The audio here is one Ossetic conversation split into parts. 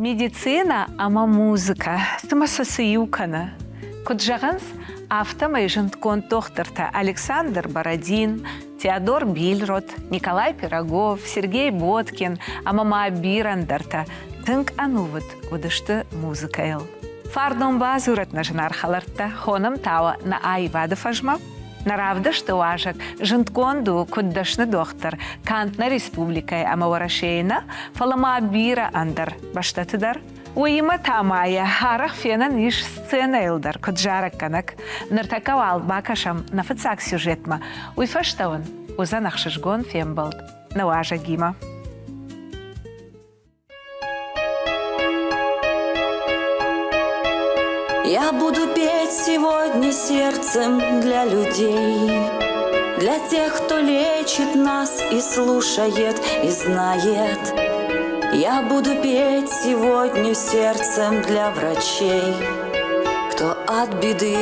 Медицинӕ ӕмӕ музыкӕ, цымӕ сӕ цы иу кӕны? Куыд зӕгъынц, афтӕмӕй зындгонд дохтыртӕ Александр Бородин, Теодор Бильрот, Николай Пирогов, Сергей Боткин ӕмӕ ма бирӕ ӕндӕртӕ тынг ӕнувыд уыдысты музыкӕйыл. Фарнон бадзурӕт нӕ зынаргъ хӕлӕрттӕ, хонӕм та уӕ нӕ аивады фӕзмӕ. Нӕ равдысты уазӕг зындгонд у куыд дӕсны дохтыр канд нӕ республикӕйы ӕмӕ Уӕрӕсейы нӕ, фӕлӕ ма бирӕ ӕндӕр бӕстӕты дӕр. Уыимӕ та ма йӕ арӕх фенӕн ис сценӕйыл дӕр куыд зарӕггӕнӕг. Ныртӕккӕ уал бакӕсӕм нӕ фыццаг сюжетмӕ. Уый фӕстӕ уын уыдзӕн ӕхсызгон фембӕлд нӕ уазӕгимӕ. Я буду петь сегодня сердцем для людей, Для тех, кто лечит нас и слушает, и знает. Я буду петь сегодня сердцем для врачей, Кто от беды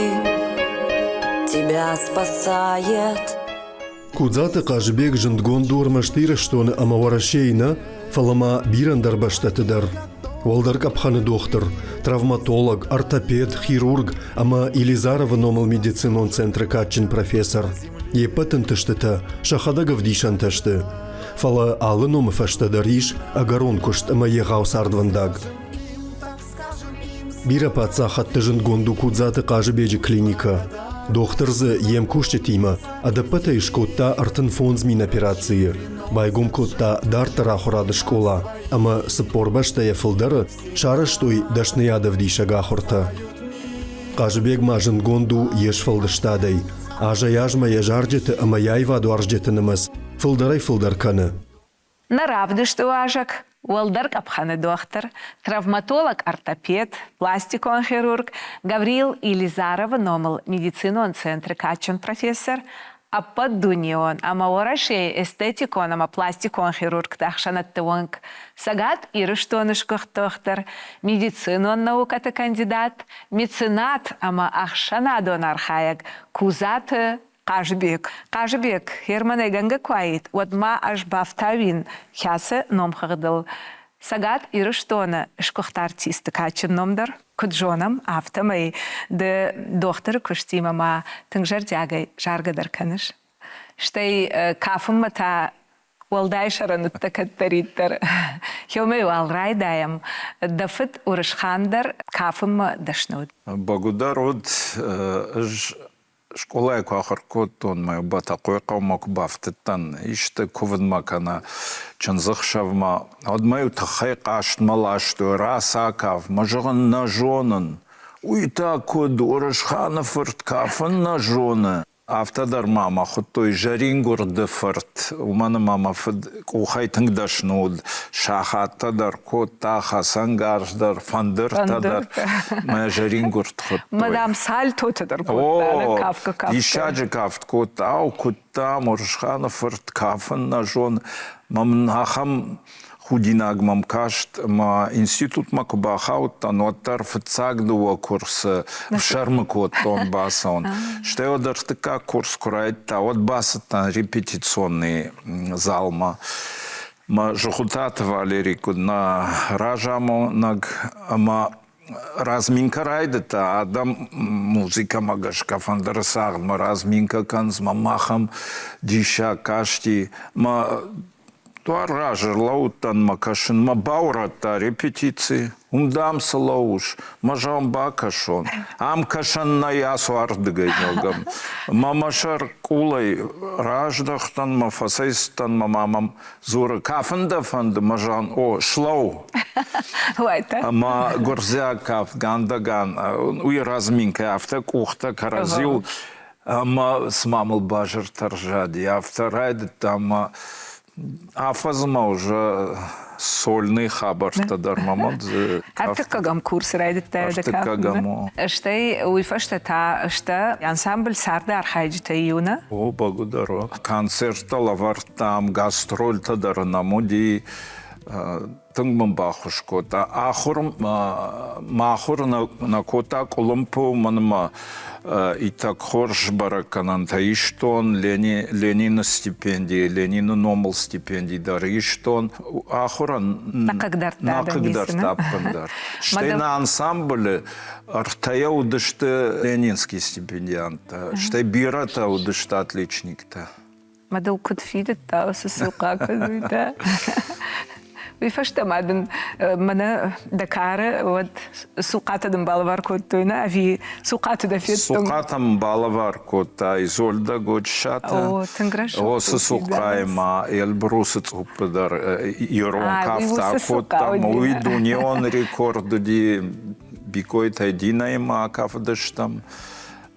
тебя спасает. Кудзаты Хъазыбег зындгонд у ӕрмӕст Ирыстоны ӕмӕ Уӕрӕсейы нӕ, фӕлӕ ма бирӕ ӕндӕр бӕстӕты дӕр. Уӕлдӕр къӕпхӕны дохтыр, травматолог, ортопед, хирург ӕмӕ Елизаровы номыл медицинон центры кадджын профессор. Йе ппӕт ӕнтыстытӕ сӕхӕдӕг ӕвдисӕнтӕ сты. Фӕлӕ алы номы фӕстӕ дӕр ис ӕгӕрон куыст ӕмӕ егъау цардвӕндаг. Бирӕ паддзахӕдты зындгонд у Кудзаты Хъазыбеджы клиникӕ. Дохтыр дзы йе мкусджытимӕ ӕдӕппӕтӕй скодта 35 000 операцийы, байгом кодта дарддӕр ахуырады скъола ӕмӕ 40 бӕстӕйӕ фылдӕры сарӕзтой дӕсныйадӕвдисӕг ахуыртӕ. Хъазыбег ма зындгонд у йе сфӕлдыстадӕй. Азӕй-азмӕ йӕ зарджыты ӕмӕ йӕ аивадуарзджыты нымӕц фылдӕрӕй-фылдӕр кӕны. Нӕ равдысты уазӕг, уӕлдӕр къӕпхӕны дохтыр, травматолог-ортопед, пластикон хирург Гавриил Елизаровы номыл медицинон центры кадджын профессор, ӕппӕтдунеон ӕмӕ Уӕрӕсейы эстетикон ӕмӕ пластикон хирургты ӕхсӕнадты уӕнг, Цӕгат Ирыстоны сгуыхт дохтыр, медицинон наукӕты кандидат, меценат ӕмӕ ӕхсӕнадон архайӕг Кудзаты Хъазыбег. Хъазыбег, Германӕй гӕнгӕ куы аид, уӕд ма ӕз бафтауин кӕцы номхыгъдыл Цӕгат Ирыстоны сгуыхт артисты кадджын ном дӕр. Куыд зонӕм, афтӕмӕй ды дохтыры куыстимӕ ма тынг зӕрдиагӕй заргӕ дӕр кӕныс. Стӕй кафынмӕ та уӕлдай сӕрӕн уыдтӕ кӕддӕриддӕр. Хеумӕ уал райдайӕм. Дӕ фыд Уырысхан дӕр кафынмӕ дӕсны уыд. Бӕгуыдӕр уыд. Ӕз Скъолайы куы ахуыр кодтон, мӕ Бӕтӕхъойыхъӕумӕ куы бафтыдтӕн исты кувынмӕ кӕнӕ чындзыхсӕвмӕ, уӕд мӕ-иу тыххӕй хъазтмӕ ластой, рацакаф, мӕ зӕгъын нӕ зонын. Уый та куыд, Уырысханы фырт кафын нӕ зоны? Афтӕ дӕр ма мӕ хуыдтой зӕрингуырды фырт, уымӕн ӕмӕ мӕ фыд къухӕй тынг дӕсны уыд, сахаттӕ дӕр кодта, хӕцӕнгарз дӕр, фӕндыртӕ дӕр. Мӕ зӕрингуырд хуыдтой. Мадам сальтотӕ дӕр кодта, кафгӕ кафгӕ. Диссаджы кафт кодта. Ау, куыдта, Мурсханы фырт кафын нӕ зоны. Мӕ мын ахӕм худинаг мӕм каст, ӕмӕ институтмӕ куы бахаудтӕн, уӕддӕр фыццаг дыууӕ курсы ӕфсӕрмы кодтон бацӕуын. Стӕй уӕд ӕртыккаг курс куы райдыдта, уӕд бацыдтӕн репетиционный залмӕ. Мӕ Зыгъуытаты Валерий куыд нӕ разамонӕг ӕмӕ разминкӕ райдыдта, адӕм музыкӕмӕ гӕсгӕ фӕндыры цагъдмӕ разминкӕ кӕнынц, мӕ махӕм диссаг касти. Мӕ дуар раз ӕрлӕууыдтӕн мӕ кӕсынмӕ, баурӕдта репетици. Уым, дам, цы лӕууыс? Мӕ зӕгъын бакӕсон. Ам кӕсӕн нӕй, ацу ардыгӕй, зӕгъӕм. Мӕ мӕ сӕр къулӕй раздӕхтӕн, мӕ фӕцӕйцыдтӕн, мӕ ма мӕм дзуры, кафын дӕ фӕнды? Мӕ зӕгъын, о, слӕуу. Ӕмӕ гуырдзиаг кафт гандаган, уый разминкӕ, афтӕ къухтӕ кӕрӕдзиуыл ӕмӕ цыма мыл базыртӕ рзади, афтӕ райдыдта ӕмӕ афӕдзы ма уже сольный хабӕрттӕ дӕр мӕм уыд. Ӕртыккӕгӕм курсы райдыдтай Ӕртыккӕгӕм, о. Стӕй уый фӕстӕ та сты ансамбль царды архайджытӕй иу, нӕ? О, бӕгуыдӕр, о. Концерттӕ лӕвӕрдтам, гастрольтӕ дӕр нӕм уыди. Тынг мын баххуыс кодта. Ахуыр мӕ ахуыр нӕ кодта къуылымпы, уымӕн ӕмӕ иттӕг хорз бӕрӕггӕнӕнтӕ истон. Ленины стипенди, Ленины номыл стипенди дӕр истон. Ахуырӕн нӕ хъыгдардта ӕппындӕр. Стӕй нӕ ансамблы ӕртӕйӕ уыдысты ленинский стипендианттӕ, стӕй бирӕтӕ уыдысты отличниктӕ. Ма дыл куыд фидыдта уыцы цухъа, куыд уый Уый фӕстӕ ма дын мӕнӕ дӕ кары уӕд цухъатӕ дын балӕвар кодтой, нӕ? Ӕви цухъаты дӕ федтон? Цухъатӕ мын балӕвар кодта Изольдӕ Годжысаты. О, тынг рӕсугъд. Оцы цухъайы ма Эльбрусы цъуппы дӕр ирон кафт акодта. Уый дунеон рекорд уыди. Бикойтӕй Динӕимӕ акафыдыстӕм.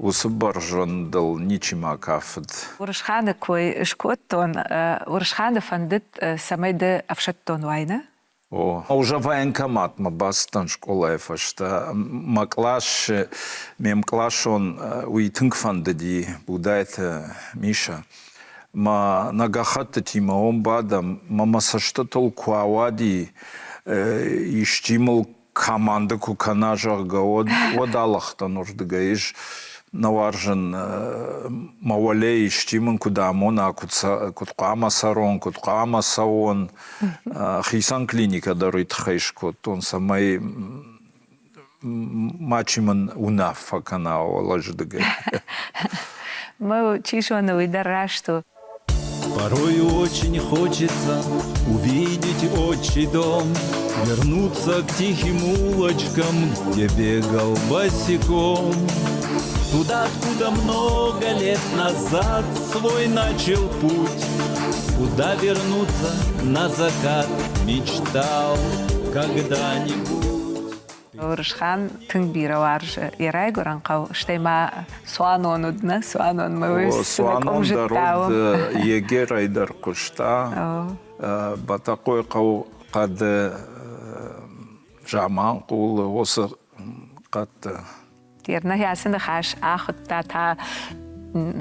Уыцы бӕрзондыл ничима кафыд. Уырысханы кой скодтон. Уырысханы фӕндыд, цӕмӕй ды ӕфсӕддон уай, нӕ? О, уже военкоматмӕ бацыдтӕн скъолайы фӕстӕ. Мӕ кълас, ме мкъласон уый тынг фӕндыди, Будайты Миша. Мӕ нӕ гӕххӕттытимӕ уым бадӕм, мӕ мӕ цӕстытыл куы ауади, исчи мыл командӕ куы кӕна, зӕгъгӕ, уӕд, уӕд алыгътӕн уырдыгӕй. Ис нӕ уарзын мӕ уӕле исчи мын куыд амона, куыд, куыд хъуамӕ цӕрон, куыд хъуамӕ цӕуон. Хицӕн клиникӕ дӕр уый тыххӕй скодтон, цӕмӕй мачи мын уынаффӕ кӕна уӕлӕзыдыгӕй. Мӕ чи зоны, уый дӕр раст у. Порою очень хочется увидеть отчий дом, Вернуться к тихим улочкам, где бегал босиком. Туда, откуда много лет назад свой начал путь, Куда вернуться на закат мечтал когда-нибудь. Уырысхан тынг бирӕ уарзы йӕ райгуырӕн хъӕу, стӕй ма цуанон уыд, нӕ? Цуанонмӕ уый Цуанон дӕр уыд, егерӕй дӕр куыста. Бӕтӕхъойы хъӕу хъӕды Заманхъулы уыцы хъӕдты. Тернӕ ацы ныхас ахуыдта та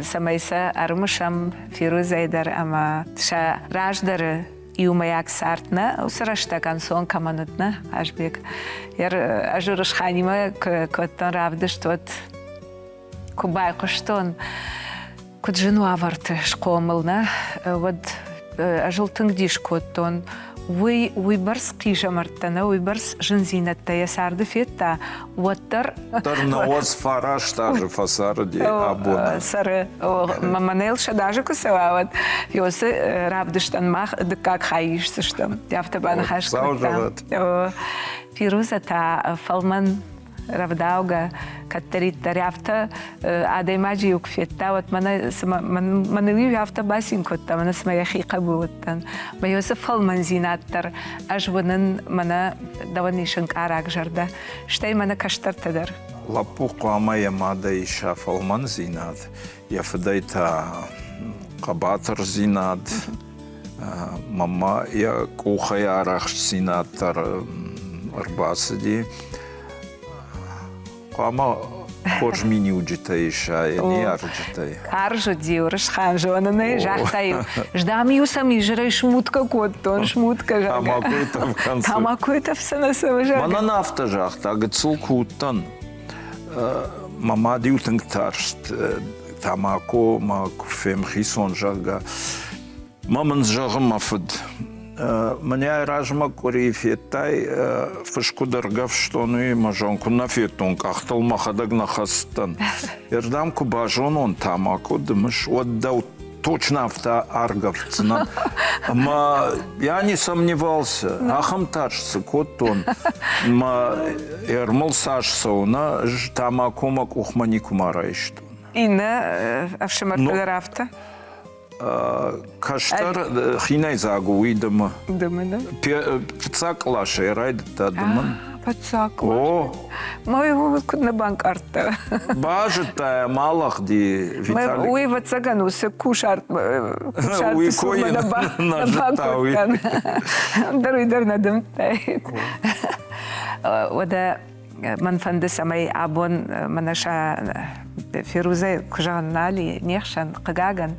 цӕмӕй сӕ ӕрымысӕм Фирузӕй дӕр ӕмӕ сӕ раздӕры иумӕйаг цард нӕ уыцы рӕстӕг ӕнцон кӕмӕн уыд нӕ Хъазбег. Ӕз Уырысханимӕ куы кодтон равдыст, уӕд куы байхъуыстон, куыд зын уавӕрты схъомыл нӕ, уӕд ӕз ыл тынг дис кодтон. Уый уыйбӕрц хъизӕмӕрттӕ нӕ, уыйбӕрц зындзинӕдтӕ йӕ царды федта, уӕддӕр Дӕр науӕдз фараст азы фӕцарди абон. Цӕры. Мӕнӕ 100 азы куы цӕуа, уӕд уыцы равдыстӕн мах дыккаг хай исдзыстӕм. Афтӕ баныхас кодтам. Фируза та фӕлмӕн рӕвдаугӕ, кӕддӕриддӕр афтӕ адӕймаджы-иу куы федта, уӕд мӕнӕ цыма мӕныл-иу афтӕ бацин кодта, мӕнӕ цыма йӕхи хъӕбул уыдтӕн. Мӕ уыцы фӕлмӕндзинад дӕр ӕз уынын, мӕнӕ дӕуӕн ис ӕнкъараг зӕрдӕ, стӕй мӕнӕ кӕстӕртӕ дӕр. Лӕппу хъуамӕ йӕ мадӕй иса фӕлмӕндзинад, йӕ фыдӕй та хъӕбатырдзинад, мама йӕ къухӕй арӕхстдзинад дӕр ӕрбацыди. Хъуамӕ хорз миниуджытӕ иса йӕ ныййарджытӕй. Карз уыди Уырысхан зонынӕй, загъта-иу, Ждам-иу сӕм изӕрӕй смутка кодтон, смутка, зӕгъгӕ. Тамакойы тӕф кӕнцы. Тамакойы тӕф сӕ нӕ цӕуы, зӕгъгӕ. Мӕнӕн афтӕ загъта, гыццыл куы уыдтӕн, мӕ мад-иу тынг тарст, тамако мӕ куы фемхицон, зӕгъгӕ. Мӕ мын зӕгъы мӕ фыд, мӕнӕ размӕ къуыри федтай, фыс куыд ӕргӕвстон, уый мӕ зон куы нӕ федтон, къӕхтыл мӕхӕдӕг нӕ хӕцыдтӕн. Ердӕм куы базонон тамако дымыс, уӕд дӕу точно афтӕ аргӕвддзынӕн. Ӕмӕ я не сомневался, ахӕм тарст цы кодтон, мӕ ӕрмыл цас цӕуы, нӕ, ӕз тамако мӕ къухмӕ никуыма райстон. Иннӕ ӕфсымӕртӕ дӕр афтӕ? Кӕстӕр хинӕйдзаг у, уый дымы. Дымы, да? Фыццаг къласӕй райдыдта дымын. Фыццаг кълас. О. Мӕ куыд нӕ банкъардта. Базыдта йӕ малахди Виталик. Уый, ӕвӕццӕгӕн, уыцы кусарт Уый кой нӕ зыдта уый. Дӕр уый дӕр нӕ дымдтаид. Уӕдӕ Мӕн фӕнды, цӕмӕй абон мӕнӕ сӕ Ферузӕ куы зӕгъын нал и не хсӕн, хъыгагӕн,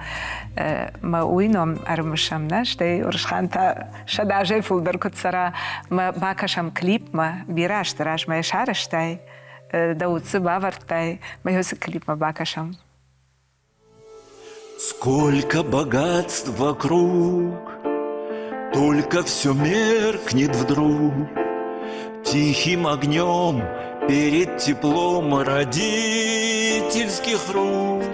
мӕ уый ном ӕрымысӕм, нӕ? Стӕй Уырысхан та сӕдӕазӕй фылдӕр куыд цӕра, мӕ бакӕсӕм клипмӕ, бирӕ азты размӕ йӕ сарӕзтай, дӕ уд дзы бавӕрдтай, мӕ уыцы клипмӕ бакӕсӕм. Сколько богатств вокруг, Только все меркнет вдруг. Тихим огнем перед теплом родительских рук.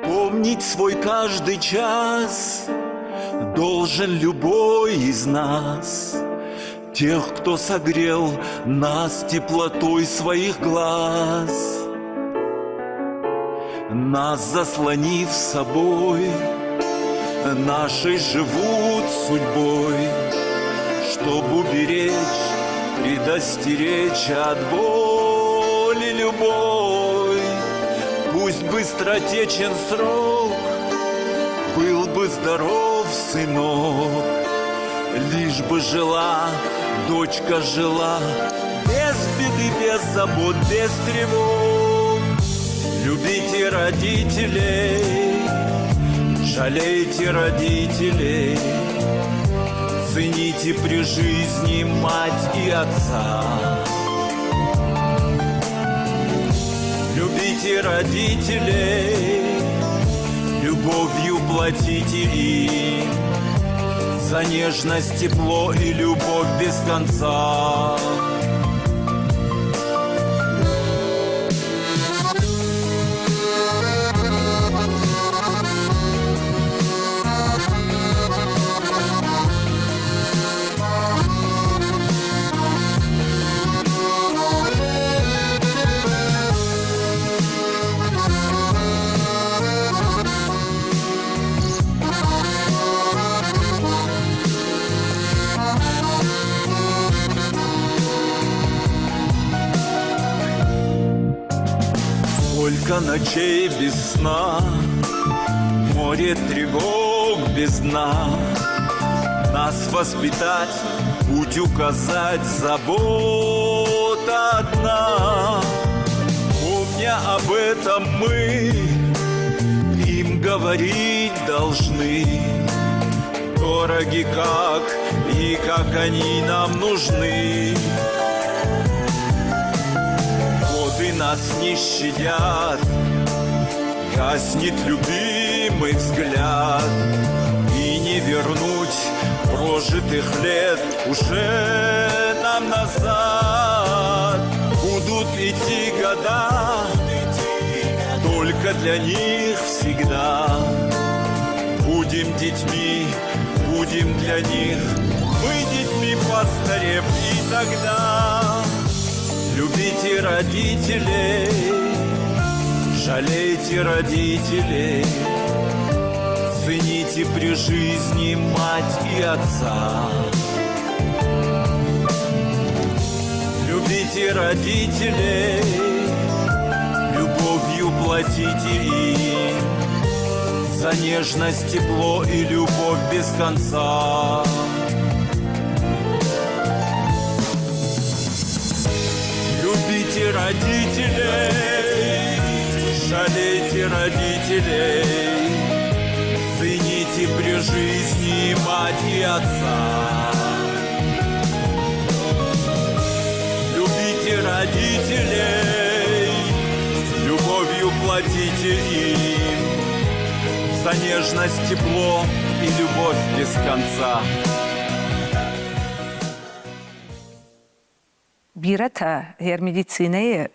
Помнить свой каждый час Должен любой из нас, Тех, кто согрел нас теплотой своих глаз. Нас заслонив собой, Нашей живут судьбой, Чтоб уберечь, предостеречь от боли любой. Пусть быстротечен срок, Был бы здоров, сынок, Лишь бы жила, дочка жила, Без беды, без забот, без тревог. Любите родителей, жалейте родителей, Цените при жизни мать и отца. Любите родителей, любовью платите им За нежность, тепло и любовь без конца. Сколько ночей без сна, море тревог без дна. Нас воспитать, путь указать, забота одна. Помня об этом мы им говорить должны. Дороги как и как они нам нужны. Годы нас не щадят, гаснет любимый взгляд. И не вернуть прожитых лет уже нам назад. Будут идти года, только для них всегда. Будем детьми, будем для них, мы детьми постарев и тогда. Любите родителей, жалейте родителей, цените при жизни мать и отца. Любите родителей, любовью платите им За нежность, тепло и любовь без конца. Любите родителей, жалейте родителей, Цените при жизни мать и отца. Любите родителей, любовью платите им За нежность, тепло и любовь без конца. Бирӕтӕ, гъер медицинӕйы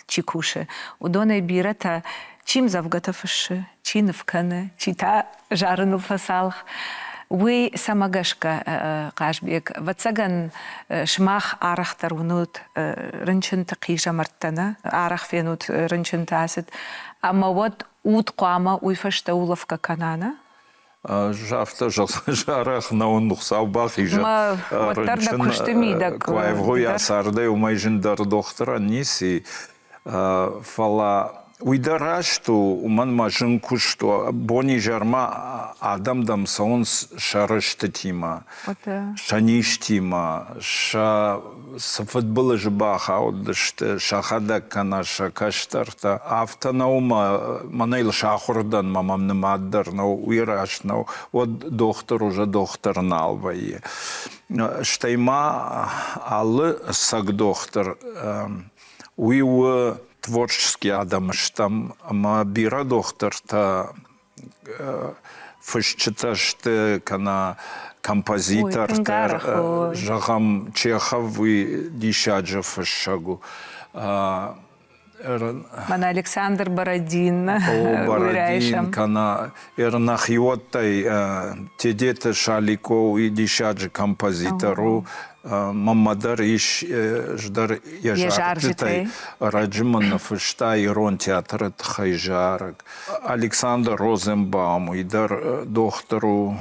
чи кусы, уыдонӕй бирӕтӕ чи мдзӕвгӕтӕ фыссы, чи ныв кӕны, чи та зарыныл фӕцалх. Уый цӕмӕ гӕсгӕ, Хъазбег, ӕвӕццӕгӕн, сымах арӕхдӕр уынут рынчынты хъизӕмӕрттӕ, нӕ? Арӕх фенут рынчынты ацыд. Ӕмӕ уӕд уд хъуамӕ уый фӕстӕ улӕфгӕ кӕна, нӕ? Афтӕ арӕх нӕ уын Хуыцау бахизӕд. Уӕддӕр дӕ куысты мидӕг. Куы аивгъуыйа цардӕй, уымӕй зындӕр дохтырӕн ницы. Фӕлӕ Уый дӕр раст у, уымӕн мӕ зын куыст у. Бонизӕрмӕ адӕм дӕм цӕуынц сӕ рыстытимӕ, сӕ низтимӕ, сӕ цы фыдбылызы бахаудысты сӕхӕдӕг кӕнӕ сӕ кӕстӕртӕ. Афтӕ нӕу мӕ, мӕнӕ йыл сахуыр дӕн, мӕ мӕм нымад дӕр нӕу, уый раст нӕу, уӕд дохтыр уже дохтыр нал вӕййы. Стӕй ма алы цӕг дохтыр уый у творческий адӕм стӕм ӕмӕ бирӕ дохтыртӕ фысджытӕ сты кӕнӕ композитортӕ. Зӕгъӕм, Чехов уый диссаджы фыссӕг у. Мӕнӕ Александр Бородин. О, Бородин, кӕнӕ нӕхиуӕттӕй Тедеты Шалико уый диссаджы композитор у. Мӕнмӕ дӕр ис ӕз дӕр йӕ зарджытӕй. Ӕрӕджы мын ныффыста ирон театры тыххӕй зарӕг. Александр Розенбаум, уый дӕр дохтыр у.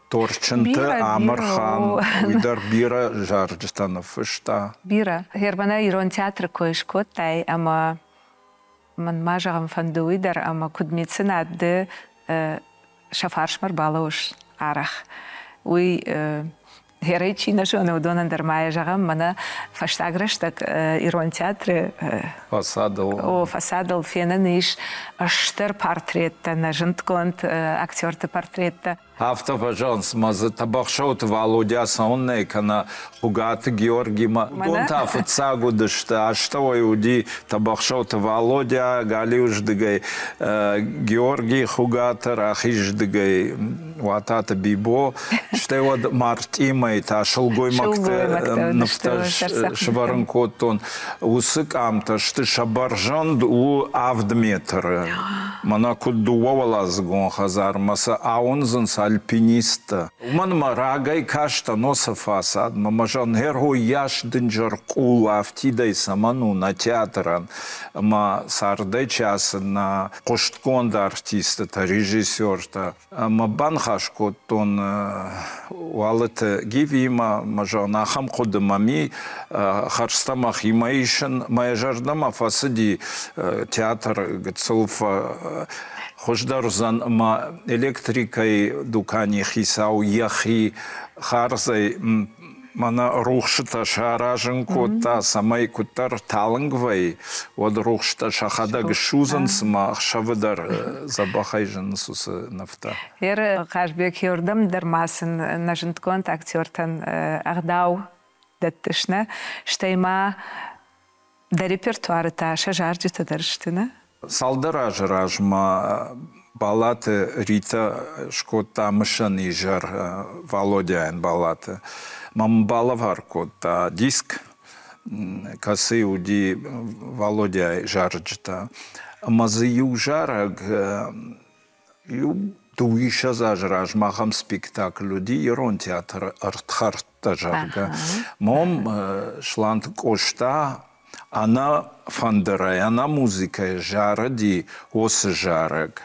Торчынты Амырхан, уый дӕр бирӕ зарджытӕ ныффыста. Бирӕ. Германӕ ирон театры кой скодтай ӕмӕ мӕн ма зӕгъын фӕнды уый дӕр, ӕмӕ куыд меценат ды сӕ фарсмӕ рбалӕууыс арӕх. Уый хӕрӕй чи нӕ зоны, уыдонӕн дӕр ма йӕ зӕгъӕм, мӕнӕ фӕстаг рӕстӕг ирон театры фасадыл о, фасадыл фенӕн ис стыр портреттӕ, нӕ зындгонд актерты портреттӕ. Афтӕ фӕзӕгъынц, ӕмӕ дзы Тӕбӕхсӕуты Валодя цӕуыннӕ кӕнӕ Хуыгаты Георгимӕ. Уыдон та фыццаг уыдысты. Астӕуӕй уыди Тӕбӕхсӕуты Валодя, галиуыздыгӕй Георгий Хуыгаты, рахиздыгӕй Уататы Бибо, стӕй уӕд мартъимӕ та сылгоймӕгты нывтӕ сӕвӕрын кодтон. Уыцы къамтӕ сты, сӕ бӕрзӕнд у 7 метры. Мӕнӕ куыд дыууӕуӕладзыгон хӕдзармӕ сӕ ауындзынц альпинисттӕ. Уымӕн мӕ рагӕй кастӕн уыцы фасадмӕ, мӕ зӕгъын, гъер уыйас дынджыр къул афтидӕй цӕмӕн у нӕ театрӕн? Ӕмӕ цардӕй чи ацыд, нӕ хъуыстгонд артисттӕ, режиссертӕ. Ӕмӕ баныхас кодтон Уалыты Гивиимӕ, мӕ зӕгъын, ахӕм хъуыды мӕм и, хӕрзтӕ мӕхимӕ исын. Мӕ зӕрдӕмӕ фӕцыди театр гыццыл хуыздӕр уыдзӕн ӕмӕ электрикӕйы дуканийы хицау йӕхи хардзӕй мӕнӕ рухсытӕ саразын кодта, цӕмӕй куыддӕр талынг вӕййы, уӕд рухстӕ сӕхӕдӕг ссудзынц ӕмӕ ӕхсӕвы дӕр дзӕбӕхӕй зынынц уыцы нывтӕ. Ер Хъазбег еуырдӕм дӕр ма сын нӕ зындгонд актертӕн ӕгъдау дӕттыс, нӕ? Стӕй ма дӕ репертуары та сӕ зарджытӕ дӕр сты, нӕ? Цалдӕр азы размӕ Балаты Ритӕ скодта мысӕн изӕр Валодяйӕн Балаты. Мӕм балӕвар кодта диск, кӕцыйы уыди Валодяйы зарджытӕ. Ӕмӕ дзы иу зарӕг иу дыууиссӕдз азы размӕ ахӕм спектакль уыди Ирон театры ӕрдхӕрдтӕ, зӕгъгӕ. Мом Сланты Къоста ӕнӕ фӕндырӕй, ӕнӕ музыкӕйӕ зарыди уыцы зарӕг.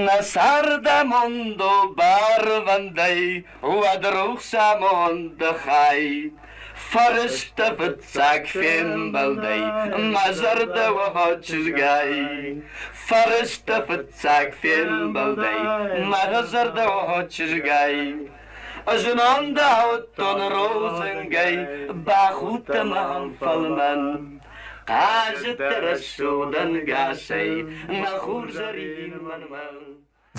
Нӕ цардамонд у барвӕндӕй, уӕд рухс амонды хай. Фӕрыстӕ фыццаг фембӕлдӕй мӕ зӕрдӕ уӕ чызгай. Фӕрыстӕ фыццаг фембӕлдӕй мӕ зӕрдӕ уӕ чызгай. Знон дӕ ауыдтон рудзынгӕй, бахудтӕ мӕм фӕлмӕн. Хъазыдтӕ рӕсугъд ӕнгасӕй, мӕ хурзӕрин мӕнмӕ.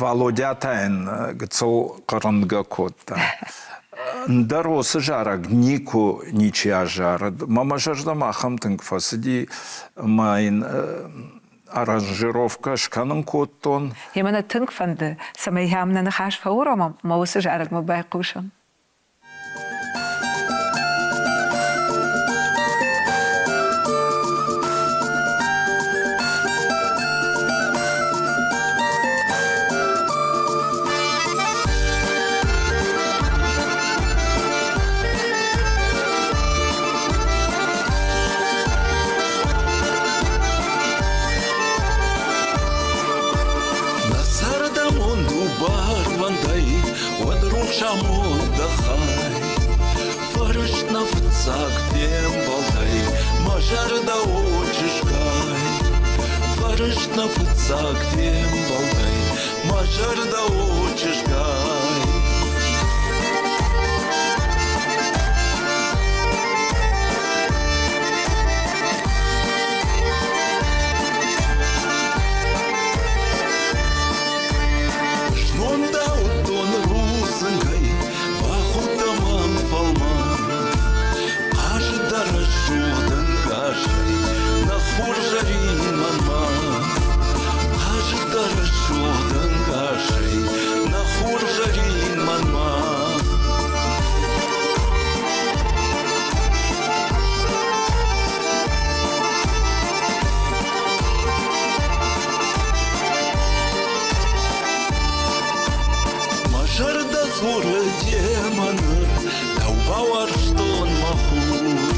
Валодя та йын гыццыл хъырнгӕ кодта. Ндӕр уыцы зарӕг никуы ничи азарыд. Мӕ мӕ зӕрдӕмӕ ахӕм тынг фӕцыди, ӕмӕ йын аранжировкӕ скӕнын кодтон. Йемӕ нӕ тынг фӕнды, цӕмӕй ам нӕ ныхас фӕуромӕм ӕмӕ уыцы зарӕгмӕ байхъусӕм. Нӕ цардамонд у барвӕндӕй, уӕд рухс амонд хай. Фӕрыст нӕ фыццаг фембӕлдӕй, мӕ зӕрдӕ о чызгай. Фӕрыст нӕ фыццаг фембӕлдӕй, мӕ зӕрдӕ у чызгай. Знон дӕ уыдтон рудзынгӕй, бахудтӕ мӕм фӕлмӕн. Хъазы дӕ рӕсугъд ӕнгасӕй, нӕ хурзӕрин мӕнмӕ. Хъазы дӕ рӕсугъд ӕнгасӕй, нӕ хурзӕрин мӕнмӕ. Мӕ зӕрдӕ дзуры демӕ ныр, дӕу бауарзтон мӕ хур.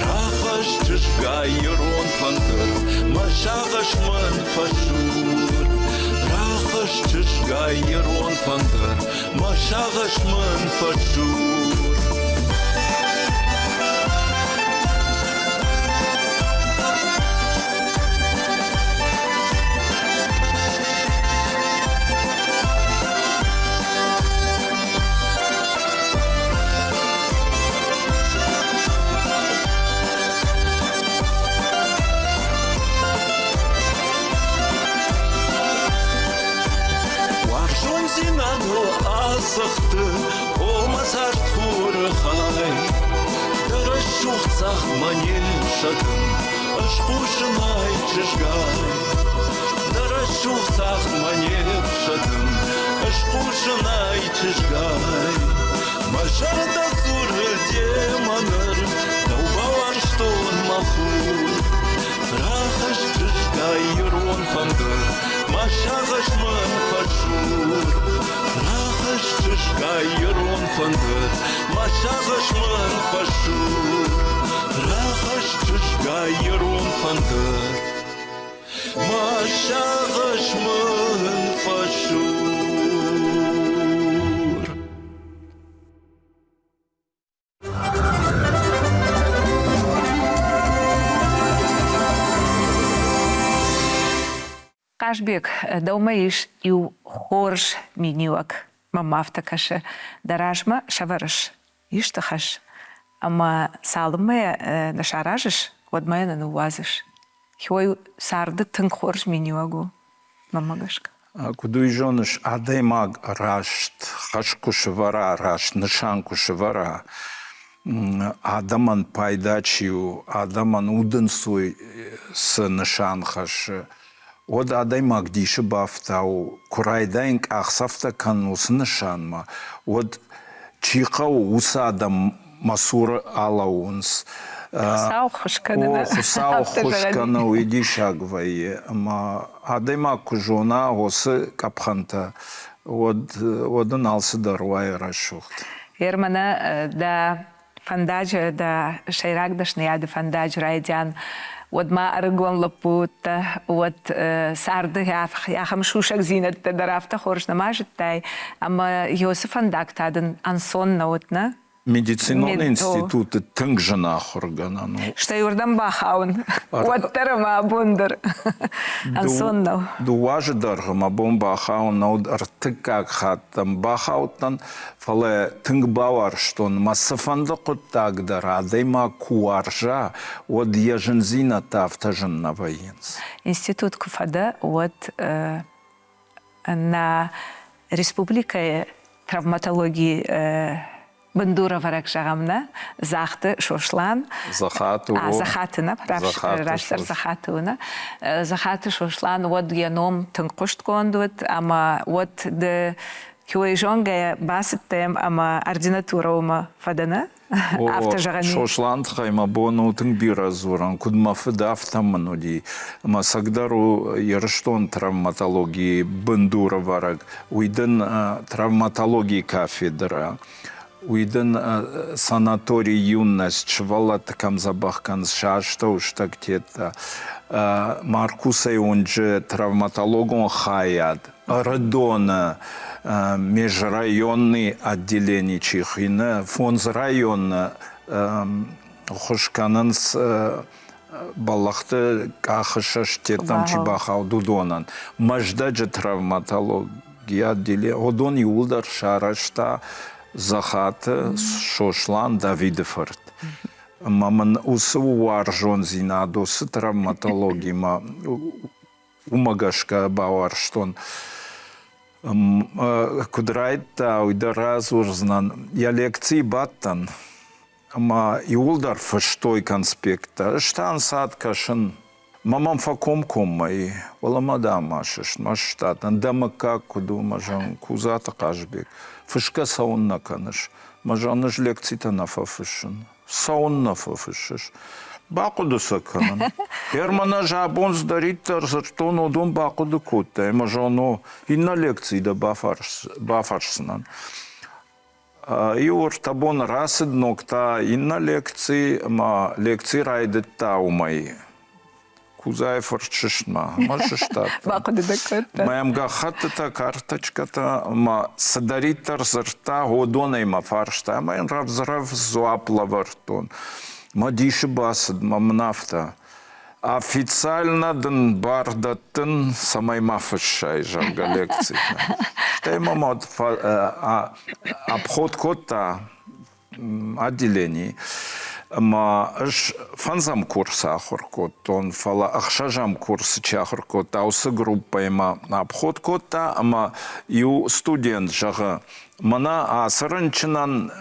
Рахӕсс чызгай ирон фӕндыр, мӕ сагъӕс мӕн фӕсур. Рахӕсс чызгай ирон фӕндыр, мӕ сагъӕс мӕн фӕсур. Уарзондзинадыл асыгъты, о мӕ цард хуры хай. Дӕ рӕсугъд цагъдмӕ не фсӕдын, ӕз хъусынӕй чызгай. Дӕ рӕсугъд цагъдмӕ не фсӕдын, ӕз хъусынӕй чызгай. Мӕ зӕрдӕ дзуры демӕ ныр, дӕу бауарзтон мӕ хур. Рахызт чызгай ирон фӕндыр, мӕ сагъӕс мын фӕсур. Рахызт чызгай ирон фӕндыр, мӕ сагъӕс мын фӕсур. Рахызт чызгай ирон фӕндыр, мӕ сагъӕс мын фӕсур. Хъазбег, дӕумӕ ис иу хорз миниуӕг. Мӕнмӕ афтӕ кӕсы, дӕ размӕ сӕвӕрыс исты хӕс, ӕмӕ цалынмӕ йӕ нӕ саразыс, уӕдмӕ йӕ нӕ ныууадзыс. Хиуӕй царды тынг хорз миниуӕг у, мӕнмӕ гӕсгӕ. Куыд уый зоныс, адӕймаг раст хӕс куы сӕвӕра, раст нысан куы сӕвӕра, адӕмӕн пайда чи у, адӕмӕн удӕнцой цы нысан хӕссы, уӕд адӕймаг дисы бафтауы, куы райдайын къахдзӕфтӕ кӕнын уыцы нысанмӕ, уӕд чи хъӕуы, уыцы адӕм мӕ цуры алӕууынц. Хуыцау ххуыс кӕны. О, Хуыцау ххуыс кӕны, уый диссаг вӕййы. Ӕмӕ адӕймаг куы зона уыцы къӕпхӕнтӕ, уӕд, уӕд ын алцыдӕр уайы рӕсугъд. Ермӕнӕ дӕ фӕндаджы, дӕ сӕйраг дӕсныйады фӕндаджы райдиан, уӕд ма ӕрыгон лӕппу уыдтӕ, уӕд царды ахӕм сусӕгдзинӕдтӕ дӕр афтӕ хорз нӕма зыдтай, ӕмӕ Иосы фӕндаг та дын ӕнцон нӕ уыд, нӕ? Медицинон институты тынг зын ахуыргӕнӕн у. Стӕй уырдӕм бахауын, уӕддӕр ӕмӕ абон дӕр ӕнцон нӕу. Дыууӕ азы дӕргъы мӕ бон бахауын нӕ уыд, ӕртыккаг хатт ӕм бахаудтӕн, фӕлӕ тынг бауарзтон, мӕ цыфӕнды хъуыддаг дӕр адӕймаг куы уарза, уӕд йӕ зындзинӕдтӕ афтӕ зын нӕ вӕййынц. Институт куы фӕдӕ, уӕд нӕ республикӕйы травматологийы бындурӕвӕрӕг зӕгъӕм нӕ Дзахты Сослан. Захаты. Захаты нӕ, растдӕр Захаты у нӕ. Захаты Сослан уӕд йӕ ном тынг хъуыстгонд уыд ӕмӕ уӕд ды хиуӕй зонгӕйӕ бацыдтӕм ӕмӕ ординатурӕ уымӕ фӕдӕ нӕ? Афтӕ зӕгъӕн Сослан тыххӕй мӕ бон у тынг бирӕ дзурын. Куыд мӕ фыд, афтӕ мын уыди. Мӕ цӕгдӕр у Ирыстон травматологийы бындурӕвӕрӕг. Уый дын травматологийы кафедрӕ. Уый дын санаторий Юность, сывӕллӕтты кӕм дзӕбӕх кӕнынц, сӕ астӕуыстӕгтӕ. Маркусӕй уынджы травматологон хайад. Ӕрыдоны межрайонный отделение чи хуыйны, фондз районы ххуыс кӕнынц. бӕллӕхты къахы сӕстетӕм чи бахауд, уыдонӕн. Мӕздӕджы травматологийы отделение, уыдон иууылдӕр сарӕзта Дзӕхаты Сослан Давиды фырт. Ӕмӕ мын уыцы уарзондзинад, уыцы травматологимӕ уымӕ гӕсгӕ бауарзтон. Куыд райдыдта, уый дӕр радзурдзынӕн. Йӕ лекцийы бадтӕн ӕмӕ иууылдӕр фыстой конспекттӕ. Ӕз та ӕнцад кӕсын. Мӕ мӕм фӕкомкоммӕ и, фӕлӕ мӕ дам ма сыст, ма сыстадтӕн. Дӕ мыггаг куыд у, мӕ зӕгъын, Кудзаты Хъазбег. Фысгӕ цӕуыннӕ кӕныс? Мӕ зӕгъын, ӕз лекцитӕ нӕ фӕфыссын. Цӕуыннӕ фӕфыссыс? Бахъуыды сӕ кӕнын. Герман ӕз абон цыдӕриддӕр дзырдтон, уыдон бахъуыды кодтай ӕмӕ зӕгъын, о, иннӕ лекцийы дӕ бафӕрсдзынӕн. Иу ӕртӕ боны рацыд, ног та иннӕ лекци, ӕмӕ лекци райдыдта уымӕй. Кудзайы фырт сыстма, ӕмӕ сыстадтӕн. Бахъуыды дӕ кодта. Мӕм гӕххӕттытӕ, карточкӕтӕ ӕмӕ цыдӕриддӕр дзырдта, уыдонӕй мӕ фарста ӕмӕ йын рӕвдз-рӕвдз дзуапп лӕвӕрдтон. Мӕ дисы бацыд, мӕ мын афтӕ. Официально дын бар дӕттын, цӕмӕй ма фыссай, зӕгъгӕ, лекцитӕ. Стӕй мӕм обход кодта отделенийы. Ӕмӕ ӕз фӕндзӕм курсы ахуыр кодтон, фӕлӕ ӕхсӕзӕм курсы чи ахуыр кодта, уыцы группӕимӕ обход кодта ӕмӕ иу студент зӕгъы, мӕнӕ ацы рынчынӕн